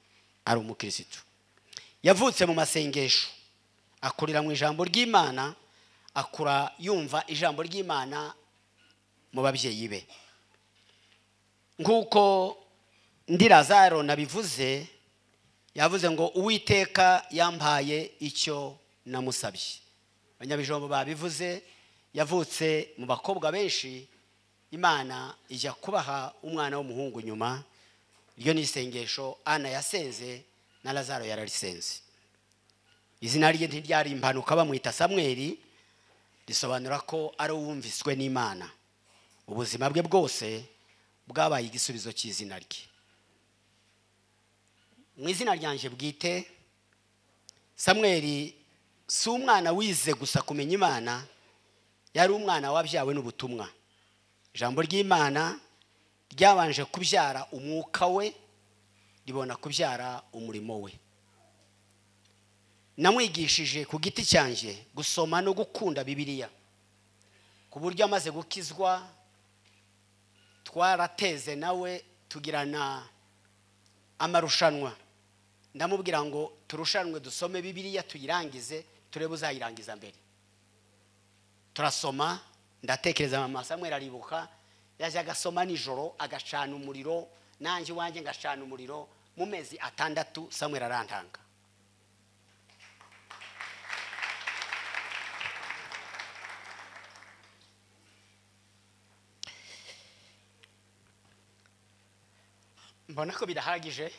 ari umukristo. Yavutse mu masengesho, akurira mu ijambo ry'Imana, akura yumva ijambo ry'Imana mu babyeyi be. Nkuko ndi Lazaro nabivuze, yavuze ngo Uwiteka yampaye icyo namusabye. Abanyabijombo babivuze, yavutse mu bakobwa benshi, Imana ijya kubaha umwana w'umuhungu nyuma. Iryo ni isengesho Ana yasenze na Lazaro yararisenze. Izina rye ntiryari impanuka, bamwita Samweli, risobanura ko ari uwumviswe n'Imana. Ubuzima bwe bwose bwabaye igisubizo cy'izina rye. Mu izina ryanje bwite, Samweli si umwana wize gusa kumenya Imana, yari umwana wabyawe n'ubutumwa. Ijambo ry'Imana ryabanje kubyara umwuka we, ribona kubyara umurimo we. Namwigishije ku giti cyanjye gusoma no gukunda Bibiliya, ku buryo amaze gukizwa twarateze nawe tugirana amarushanwa. Ndamubwira ngo turushanwe dusome Bibiliya tuyirangize, turebe uzayirangiza mbere. Turasoma, ndatekereza mama Samweli aribuka, yaje agasoma nijoro agacana umuriro, nanjye wanjye ngacana umuriro. Mu mezi 6 Samweli arantanga. Mbona ko bidahagije,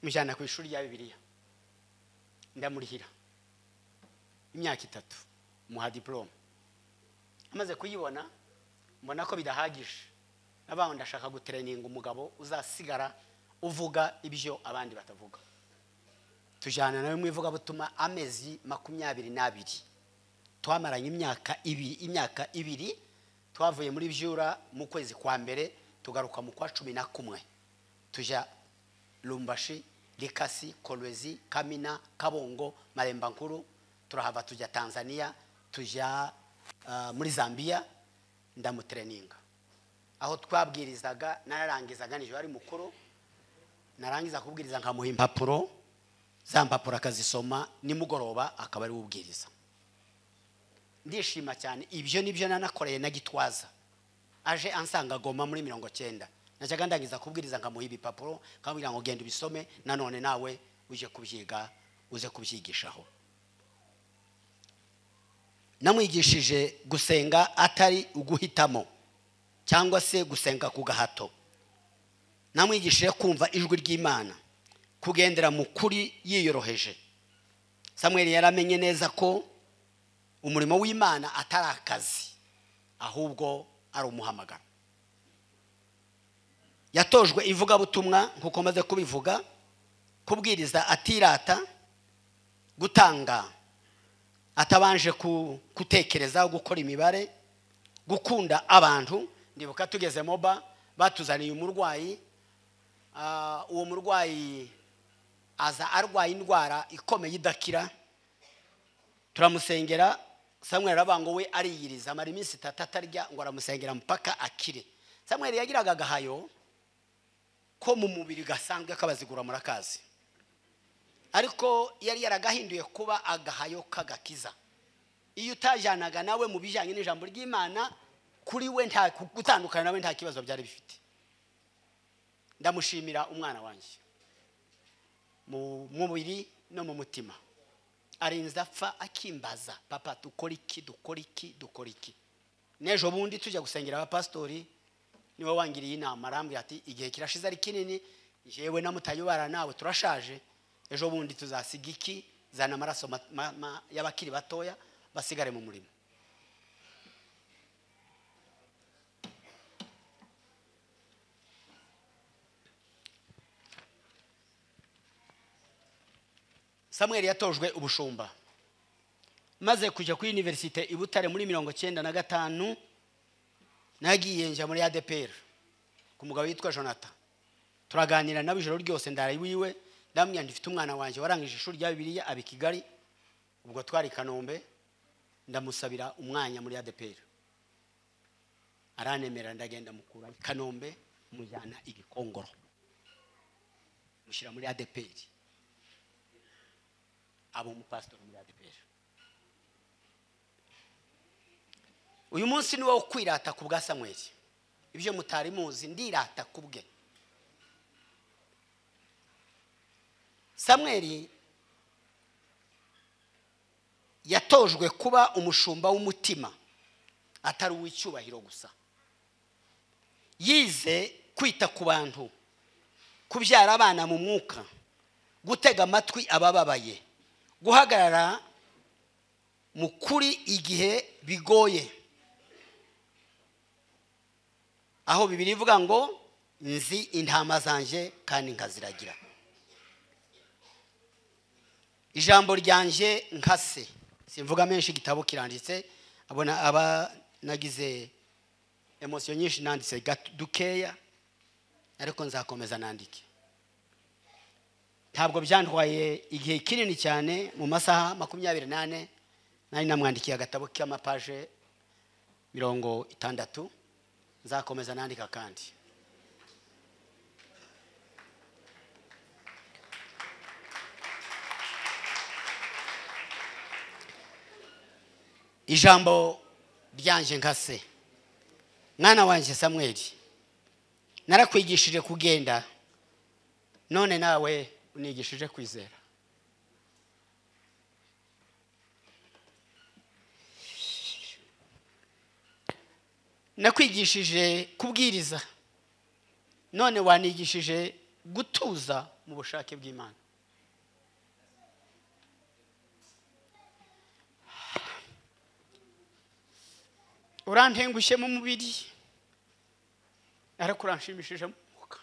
mujyana ku ishuri rya Bibiliya, ndamurihira imyaka 3, muha diplome. Amaze kuyibona mbona ko bidahagije, nabaho ndashaka gutereninga umugabo uzasigara uvuga ibyo abandi batavuga. Tujyana nawe mu ivugabutumwa amezi 22. Twamaranye imyaka 2, twavuye muri Byura mu kwezi kwa mbere, tugaruka mu kwa 11, tujya Lumbashi, Likasi, Kolwezi, Kamina, Kabongo, Maremba Nkuru, turahava tujya Tanzania, tujya muri Zambia, ndamutreninga. Aho twabwirizaga nararangizaga nijoro ari mukuru, narangiza kubwiriza nkamuha impapuro, za mpapuro akazisoma, nimugoroba akaba ari ubwiriza. Ndishima cyane, ibyo nibyo nanakoreye na Gitwaza. Aje ansanga Goma muri 90. Najyaga ndangiza kubwiriza nkamuha ibipapuro, nkamubwira ngo genda ubisome, nanone nawe uje kubyiga, uze kubyigishaho. Namwigishije gusenga atari uguhitamo cyangwa se gusenga ku gahato. Namwigishije kumva ijwi ry'Imana, kugendera mu kuri yiyoroheje. Samuel yaramenye neza ko umurimo w'Imana atari akazi, ahubwo ari umuhamagaro. Yatojwe ivugabutumwa nkuko maze kubivuga, kubwiriza atirata, gutanga atabanje kutekereza, gukora imibare, gukunda abantu. Ndibuka tugeze Moba batuzaniye umurwayi, uwo murwayi aza arwaye indwara ikomeye idakira, turamusengera. Samuel arabango we ariyiriza amara iminsi 3 atarya, ngo aramusengera mpaka akire. Samuel yagiraga agahayo ko mu mubiri gasanzwe kabazigura murakazi, ariko yari yaragahinduye kuba agahayo kagakiza. Iyo utajanaga nawe mu bijanye n'ijambo ry'Imana, kuri we nta gutandukana nawe nta kibazo byari bifite. Ndamushimira umwana wanjye mu mubiri no mu mutima. Arinze apfa akimbaza, papa dukora iki, dukora iki, dukora iki. N'ejo bundi tujya gusengera abapastori, niwe wangiriye inama, arambwira ati igihe kirashize ari kinini, jewe na mutayobara nawe turashaje, ejo bundi tuzasiga iki, zana amaraso y'abakiri batoya basigare mu murimo. Samuel yatojwe ubushumba. Maze kujya kuri universite i Butare muri 95, nagiye nja muri ADPR ku mugabo yitwa Jonathan. Turaganira nawe ijoro ryose, ndara iwiwe, ndamubwira ndifite umwana wanjye warangije ishuri rya Bibiliya abi Kigali, ubwo twari Kanombe, ndamusabira umwanya muri ADPR. Aranemera, ndagenda mukura Kanombe mujyana Igikongoro, mushyira muri ADPR, abo umupastor muri ADPR. Uyu munsi ni wo kwirata ku bwa Samuel. Ibyo mutari muzi ndirata kubwe. Samuel yatojwe kuba umushumba w'umutima, atari uw'icyubahiro gusa. Yize kwita ku bantu, kubyara abana mu mwuka, gutega amatwi abababaye, guhagarara mu kuri igihe bigoye. Aho Bibiliya ivuga ngo nzi intama zanje kandi nkaziragira. Ijambo ryanje nkase, simvuga menshi, igitabo kiranditse, abona aba nagize emotion nyinshi nanditse dukeya, ariko nzakomeza nandike. Ntabwo byantwaye igihe kinini cyane, mu masaha 24 nari namwandikiye agatabo k'amapaje 60, nzakomeza nandika kandi. Ijambo ryanje nkase, mwana wanje Samuel, narakwigishije kugenda, none nawe unigishije kwizera. Nakwigishije kubwiriza, none wanigishije gutuza mu bushake bw'Imana. Urantengushye mu mubiri, ariko uranshimishije mu mwuka.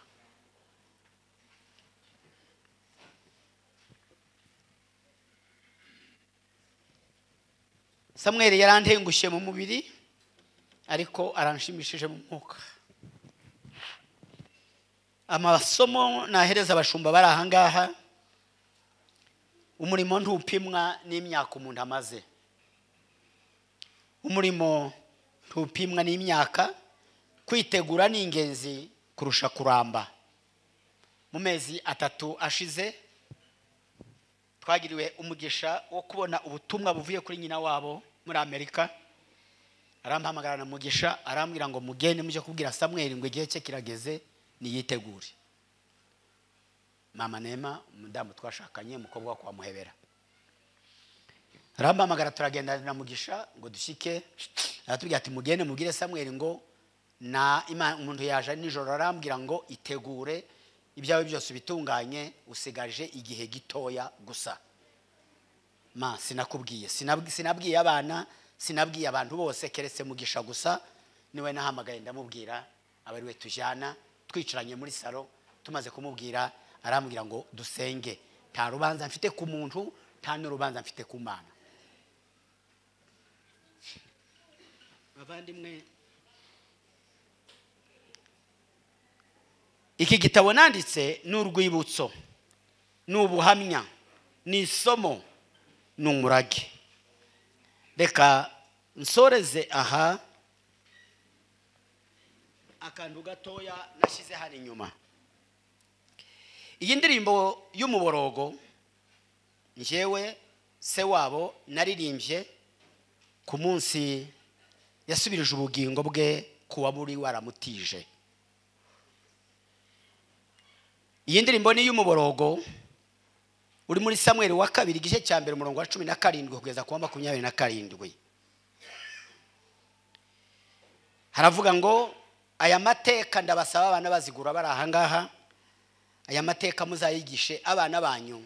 Samuel yarantengushye mu mubiri, ariko aranshimishije mu mwuka. Amasomo nahereza abashumba bari aha ngaha, umurimo ntupimwa n'imyaka umuntu amaze. Umurimo ntupimwa n'imyaka, Kwitegura ni ingenzi kurusha kuramba. Mu mezi 3 ashize twagiriwe umugisha wo kubona ubutumwa buvuye kuri nyina wabo muri Amerika. Arampamagara na Mugisha arambwira ngo mugende muje kubwira Samuel ngo igihe cye kirageze niyitegure. Mama Neema umudamu twashakanye umukobwa kwa Muhebera. Arampamagara turagenda na Mugisha ngo dushike, aratubwira ati mugende mubwire Samuel ngo na umuntu yaje nijoro arambwira ngo itegure ibyawe byose bitunganye usigaje igihe gitoya gusa. Ma sinakubwiye, sinabwiye abana, sinabwiye abantu bose keretse Mugisha gusa niwe nahamagaye ndamubwira abari we tujyana twicaranye muri salo. Tumaze kumubwira arambwira ngo dusenge, nta rubanza mfite ku muntu, nta n'urubanza mfite ku Mana. Bavandimwe, iki gitabo nanditse ni urwibutso, ni ubuhamya, ni isomo, ni umurage. Reka nsoreze aha akantu gatoya nashyize hano inyuma. Iyi ndirimbo y'umuborogo njyewe se wabo naririmbye ku munsi yasubirije ubugingo bwe kuwa buri waramutije. Iyi ndirimbo ni y'umuborogo uri muri Samuel wa 2 igice cya 1 umurongo wa 17 kugeza ku wa 27. Haravuga ngo aya mateka ndabasaba abana bazigura bari aha ngaha, aya mateka muzayigishe abana banyu,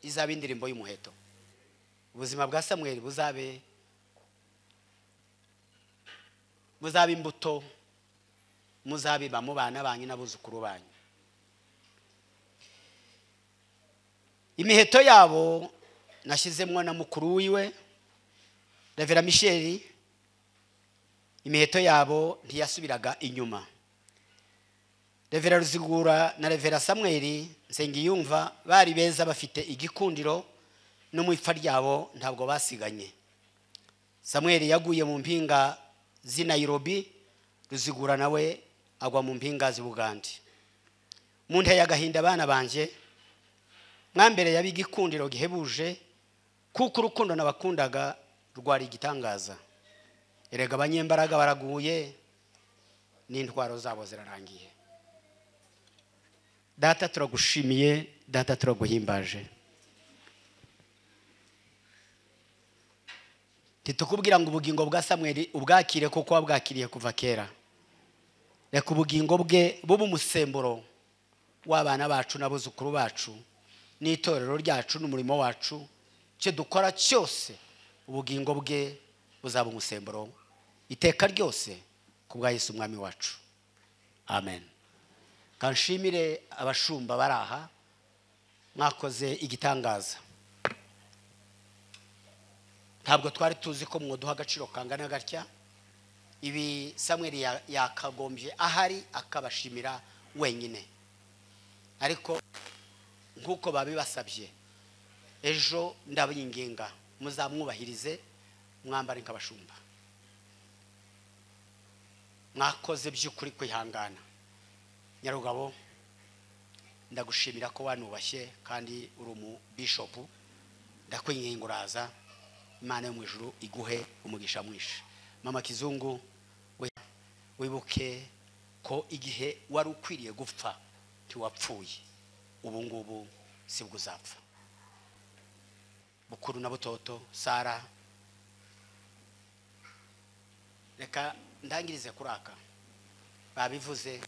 izaba indirimbo y'umuheto. Ubuzima bwa Samuel buzabe imbuto muzabiba mu bana banyu n'abuzukuru banyu. Imiheto yabo nashyizemwo na mukuru wiwe Revera Michel, imiheto yabo ntiyasubiraga inyuma. Revera Ruzigura na Revera Samuel Nsengiyumva bari beza bafite igikundiro no mu ipfa ryabo ntabwo basiganye. Samuel yaguye mu mpinga z'i Nairobi, Ruzigura nawe agwa mu mpinga z'i Bugande. Mu nteye agahinda abana banje mwambere yabigikundiro gihebuje, kuko urukundo nabakundaga rwari igitangaza. Erega abanyembaraga baraguye n'intwaro zabo zirarangiye. Data turagushimiye, data turaguhimbaje. Titukubwira ngo ubugingo bwa Samuel ubwakire kuko wabwakiriye kuva kera. Reka ubugingo bwe bube umusemburo w'abana bacu n'abuzukuru bacu n'itorero ryacu n'umurimo wacu, cyo dukora cyose ubugingo bwe buzaba umusemburo iteka ryose ku bwa Yesu umwami wacu. Amen. Kanshimire abashumba baraha mwakoze igitangaza. Ntabwo twari tuzi ko mwoduha agaciro kangana gatya. Ibi Samuel yakagombye ahari akabashimira wenyine, ariko nkuko babibasabye ejo ndabinginga muzamwubahirize mwambare nk'abashumba. Mwakoze by'ukuri kwihangana. Nyarugabo ndagushimira ko wanubashye kandi uri umu bishop, ndakwinginga uraza, Imana yo mu ijuru iguhe umugisha mwinshi. Mama Kizungu, wibuke ko igihe wari ukwiriye gupfa ntiwapfuye, ubu ngubu sibwo uzapfa. Bukuru na Butoto, Sara, reka ndangirize kuraka babivuze,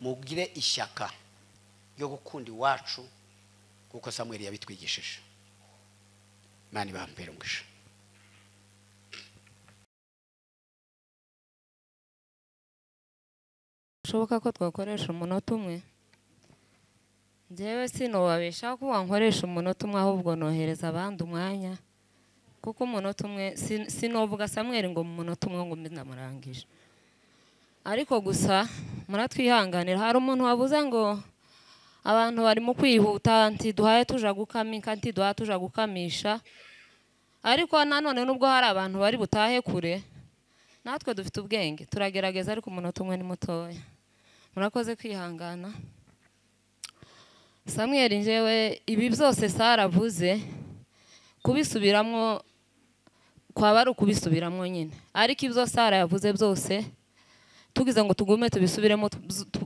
mugire ishyaka ryo gukunda iwacu kuko Samuel yabitwigishije. Imana ibampere umugisha. Bishoboka ko twakoresha umunota umwe. Njyewe sinobabesha ko wankoresha umunota umwe, ahubwo nohereza abandi umwanya, kuko umunota umwe sinovuga Samuel ngo mu munota umwe ngo ndamurangije. Ariko gusa muratwihanganira, hari umuntu wabuze ngo abantu barimo kwihuta nti duhaye tuja gukamika, nti duhaye tuja gukamisha. Ariko nanone nubwo hari abantu bari butahe kure, Natwe dufite ubwenge turagerageza, ariko umunota umwe ni mutoya. Murakoze kwihangana. Samweli njyewe ibi byose Sara avuze kubisubiramo kwaba ari ukubisubiramo nyine, ariko ibyo Sara yavuze byose tugize ngo tugume tubisubiremo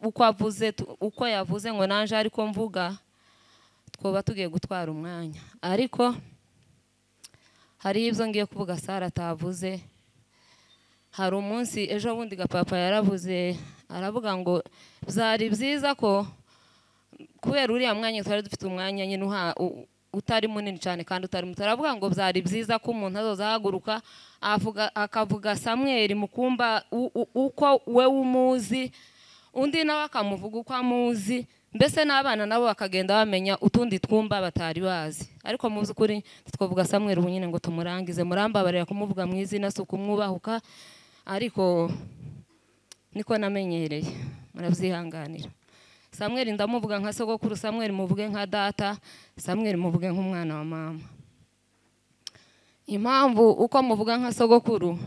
uko avuze, uko yavuze ngo nanje ariko mvuga, twoba tugiye gutwara umwanya. Ariko hari ibyo ngiye kuvuga Sara atavuze. Hari umunsi ejo bundi gapapa yaravuze, aravuga ngo byari byiza ko kubera uriya mwanya twari dufite, umwanya nyine utari munini cyane kandi utari muto, aravuga ngo byari byiza ko umuntu azozahaguruka avuga, akavuga Samweli mukumba uko we umuzi, undi nawe akamuvuga uko amuzi, mbese n'abana nabo bakagenda bamenya utundi twumba batari bazi. Ariko mu by'ukuri twavuga Samweli ubu nyine ngo tumurangize, murambabarira kumuvuga mu izina si ukumwubahuka, ariko niko namenyereye, murabyihanganira. Samweli ndamuvuga nka sogokuru, Samweli muvuge nka data, Samweli muvuge nk'umwana wa mama. Impamvu uko muvuga nka sogokuru,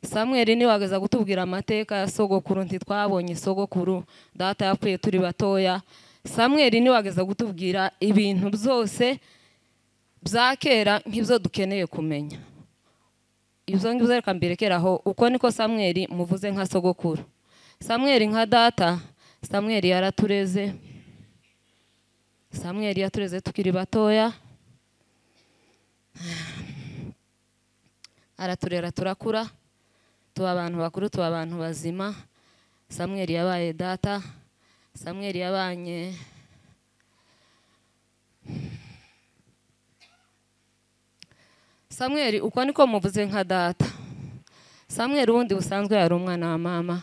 Samweli ni wageza kutubwira amateka ya sogokuru, ntitwabonye sogokuru, data yapfuye turi batoya. Samweli ni wageza kutubwira ibintu byose bya kera nk'ibyo dukeneye kumenya. Ibyo ngibyo reka mbirekeraho, uko niko Samweli muvuze nka sogokuru. Samweli nka data, Samweli yaratureze. Samweli yatureze tukiri batoya, araturera turakura, tuba abantu bakuru, tuba abantu bazima. Samweli yabaye data, Samweli yabanye Samweli uko niko muvuze nka data. Samweli ubundi busanzwe yari umwana wa mama.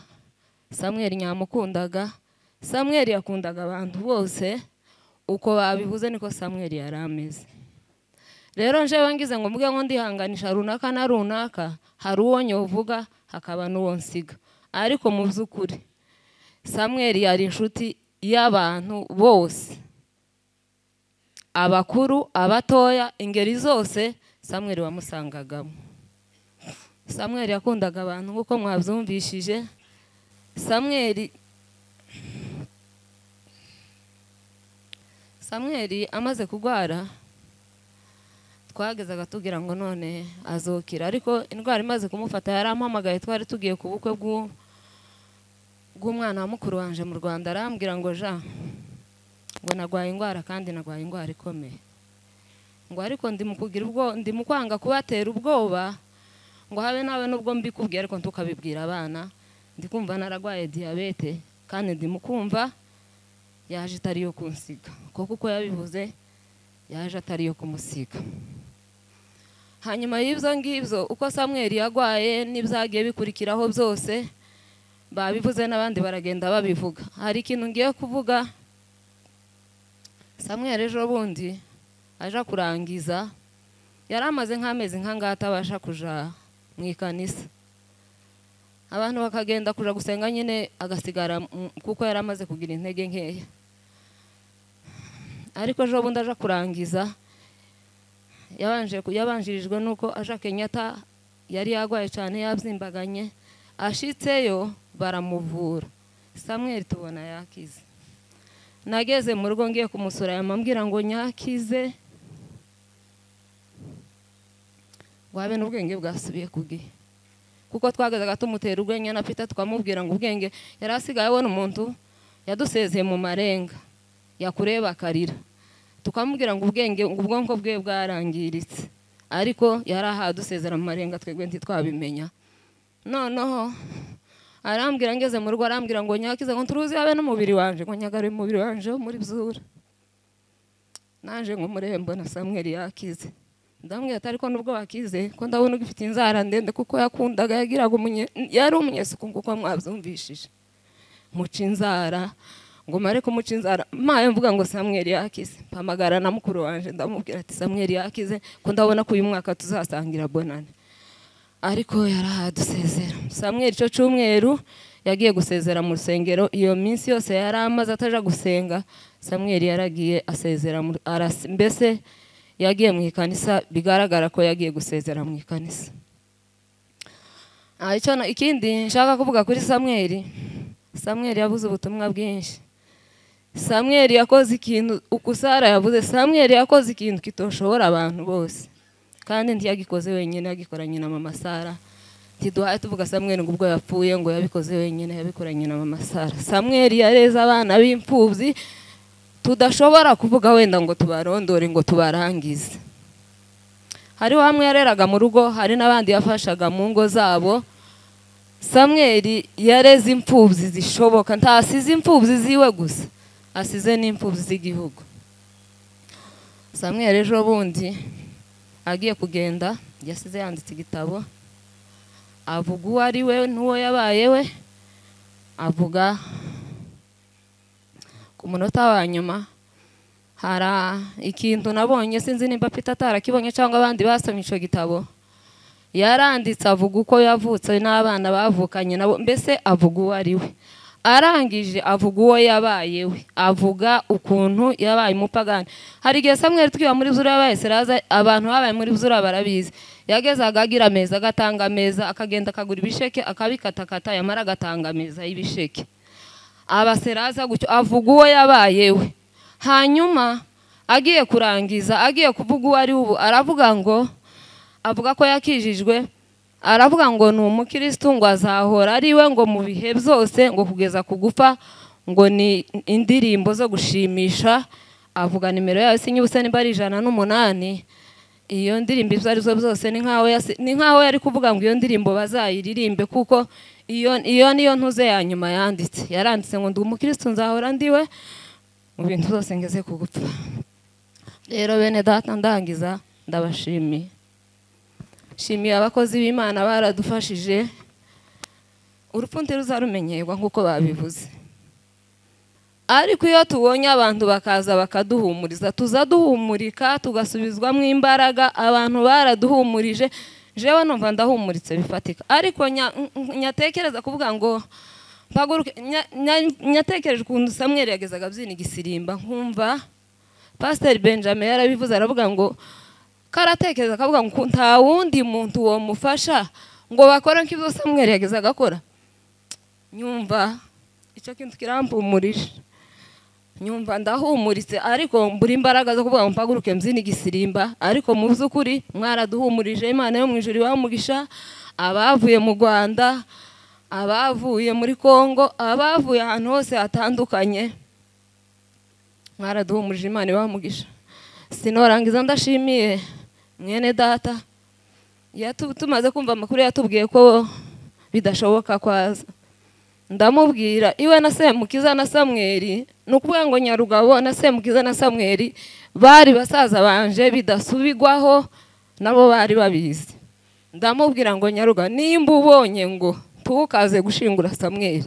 Samweli nyamukundaga, Samweli yakundaga abantu bose, uko babivuze niko Samweli yari ameze. Rero njewe ngize ngo mvuge ngo ndihanganisha runaka na runaka, hari uwo nyovuga hakaba n'uwo nsiga, ariko mu by'ukuri Samweli yari inshuti y'abantu bose, abakuru, abatoya, ingeri zose Samweli wamusangagamo. Samweli yakundaga abantu nk'uko mwabyumvishije. Samweli amaze kugwara twagezaga tugira ngo none azokira, ariko indwara imaze kumufata yarampamagaye, twari tugiye ku bukwe bw'umwana wa mukuru wanje mu Rwanda, arambwira ngo ja ngo nagwaye indwara kandi nagwaye indwara ikomeye, ngo ariko ndi ubwo ndi mu kwanga kubatera ubwoba, ngo habe nawe nubwo mbikubwiye ariko ntukabibwira abana, ndi kumva naragwaye diabete kandi ndi mukumva yaje itari yo kunsiga, kuko uko yabivuze yaje atari yo kumusiga. Hanyuma y'ibyo ngibyo uko Samweli yagwaye n'ibyagiye bikurikiraho byose babivuze n'abandi baragenda babivuga. Hari ikintu ngiye kuvuga. Samweli ejo bundi aja kurangiza, yari amaze nk'amezi nk'angahe atabasha kuja mu ikanisa, abantu bakagenda kuja gusenga nyine agasigara kuko yari amaze kugira intege nkeya. Ariko ejo bundi aja kurangiza, yabanjirijwe nuko aja Kenyatta yari yagwaye cyane yabyimbaganye, ashitseyo baramuvura. Samweli tubona yakize. Nageze mu rugo ngiye kumusura, yamambwira ngo nyakize, ngo habe n'ubwenge bwasubiye ku gihe, kuko twagazaga tumutera urwenya na Peter tukamubwira ngo ubwenge yari asigaye abona umuntu yadusezeye mu marenga yakureba akarira, tukamubwira ngo ubwenge ngo ubwonko bwe bwarangiritse, ariko yari ahadusezera mu marenga twebwe ntitwabimenya. Noneho arambwira ngeze mu rugo, arambwira ngo nyakize, ngo nturuzi habe n'umubiri wanje, ngo nyagare umubiri wanje muri byura, nanje ngo murembo na Samweli yakize. Ndamubwira ati ariko nubwo wakize ko ndabona ugifite inzara ndende, kuko yakundaga yagiraga yari umunyesuku kuko mwabyumvishije, muca inzara ngo mare kumuca inzara, maye mvuga ngo Samweli yakize. Mpamagara na mukuru wanje ndamubwira ati Samweli yakize ko ndabona ko uyu mwaka tuzasangira bonane, ariko yarahadusezera. Samweli ico cyumweru yagiye gusezera mu rusengero, iyo minsi yose yari amaze ataja gusenga, Samweli yaragiye asezera mbese yagiye mu ikanisa, bigaragara ko yagiye gusezera mu ikanisa. Icyo ikindi nshaka kuvuga kuri Samweli, Samweli yavuze ubutumwa bwinshi. Samweli yakoze ikintu uko Sara yavuze, Samweli yakoze ikintu kitoshobora abantu bose, kandi ntiyagikoze wenyine, yagikoranye na mama Sara. Ntiduhaye tuvuga Samweli ngo ubwo yapfuye ngo yabikoze wenyine, yabikoranye na mama Sara. Samweli yareze abana b'imfubyi tudashobora kuvuga wenda ngo tubarondore ngo tubarangize. Hariho hamwe yareraga mu rugo, hari n'abandi yafashaga mu ngo zabo. Samweli yareze imfubyi zishoboka, ntasize imfubyi ziwe gusa, asize n'imfubyi z'igihugu. Samweli ejo bundi agiye kugenda yasize yanditse igitabo, avuga uwo ari we n'uwo yabaye we, avuga ku munota wa nyuma. Hari ikintu nabonye, sinzi nimba Peter atarakibonye cyangwa abandi basomye ico gitabo. Yaranditse avuga uko yavutse n'abana bavukanye nabo, mbese avuga uwo ari we. Arangije avuga uwo yabaye we, avuga ukuntu yabaye umupagani. Hari igihe Samweli twiba muri Buzura yabaye Seraza, abantu babaye muri Buzura barabizi. Yagezaga agira ameza, agatanga ameza, akagenda akagura ibisheke akabikatakata, yamara agatanga ameza y'ibisheke. Abaseraza gutyo, avuga uwo yabaye we. Hanyuma agiye kurangiza, agiye kuvuga uwo ari ubu, aravuga ngo, avuga ko yakijijwe, aravuga ngo ni umukristo, ngo azahora ari we ngo mu bihe byose, ngo kugeza kugufa, ngo ni indirimbo zo gushimisha. Avuga nimero yayo sinyibuse nimba ari 108. Iyo ndirimbo ibyo ari zo byose ni nkaho yari kuvuga ngo iyo ndirimbo bazayiririmbe, kuko iyo niyo ntuze ya nyuma yanditse. Yaranditse ngo ndi umukristo nzahora ndiwe mu bintu byose ngeze kugupfa. Rero bene data ndangiza, ndabashimiye. Shimiye abakozi b'Imana baradufashije. Urupfu ntiruzarumenyerwa nkuko babivuze, ariko iyo tubonye abantu bakaza bakaduhumuriza, tuza duhumurika tugasubizwamo imbaraga. Abantu baraduhumurije, jewe numva ndahumuritse bifatika. Ariko nyatekereza kuvuga ngo mpaguruke, nyatekereje ukuntu Samweli yagezaga abyina igisirimba, nkumva Pastor Benjamin yarabivuze, aravuga ngo karatekereza akavuga ngo nta wundi muntu wo mufasha ngo bakore nk'ibyo Samweli yagezaga akora. Nyumva icyo kintu kirampumurije, nyumva ndahumuritse, ariko mbura imbaraga zo kuvuga ngo mpaguruke mbyine igisirimba. Ariko mu by'ukuri mwaraduhumurije, Imana yo mu ijuru ibahe umugisha. Abavuye mu Rwanda, abavuye muri Kongo, abavuye ahantu hose hatandukanye, mwaraduhumurije, Imana ibahe umugisha. Sinorangiza ndashimiye mwene data, tumaze kumva amakuru yatubwiye ko bidashoboka kwaza. Ndamubwira iwe na Semukiza na Samweli, ni ukuvuga ngo Nyarugabo na Semukiza na Samweli bari basaza banje bidasubigwaho, nabo bari babizi. Ndamubwira ngo Nyaruga, nimba ubonye ngo tukaze gushingura Samweli,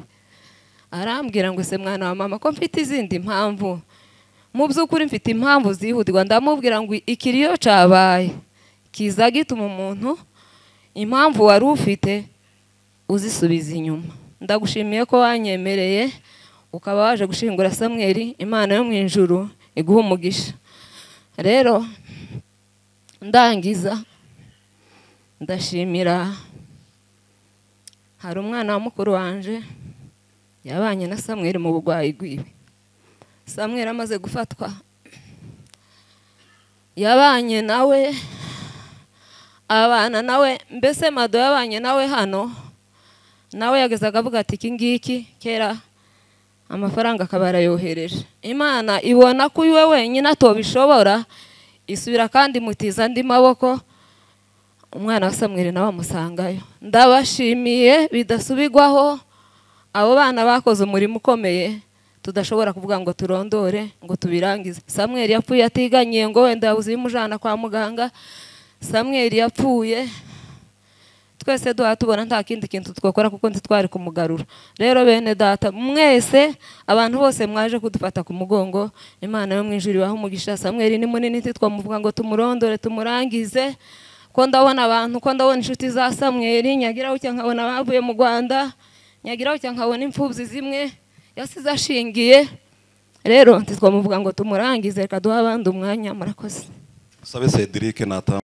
arambwira ngo se mwana wa mama ko mfite izindi mpamvu, mu by'ukuri mfite impamvu zihutirwa. Ndamubwira ngo ikiriyo cabaye kiza gituma umuntu impamvu wari ufite uzisubiza inyuma. Ndagushimiye ko wanyemereye ukaba waje gushingura Samweli, Imana yo mu ijuru iguha umugisha. Rero ndangiza ndashimira, hari umwana wa mukuru wanje yabanye na Samweli mu bugwayi bwiwe. Samweli amaze gufatwa yabanye nawe, abana nawe, mbese Mado yabanye nawe hano, nawe yagezaga avuga ati iki ngiki kera amafaranga akaba arayohereje. Imana ibona ko iwe wenyine atobishobora, isubira kandi mutiza andi maboko, umwana wa Samweli nawe amusangayo. Ndabashimiye bidasubigwaho, abo bana bakoze umurimo ukomeye tudashobora kuvuga ngo turondore ngo tubirangize. Samweli yapfuye atiganyiye ngo wenda yabuze imujana kwa muganga. Samweli yapfuye twese duha tubona nta kindi kintu twakora kuko ntitwari kumugarura. Rero bene data mwese, abantu bose mwaje kudufata ku mugongo, Imana yo mu ijuru ibahe umugisha. Samweli ni munini ntitwamuvuga ngo tumurondore tumurangize, ko ndabona abantu, ko ndabona inshuti za Samweli, nyagira ucya nkabona bavuye mu Rwanda, nyagira ucya nkabona imfubyi zimwe yasize ashingiye. Rero ntitwamuvuga ngo tumurangize, reka duhe abandi umwanya. Murakoze. Sabe Cedric nata.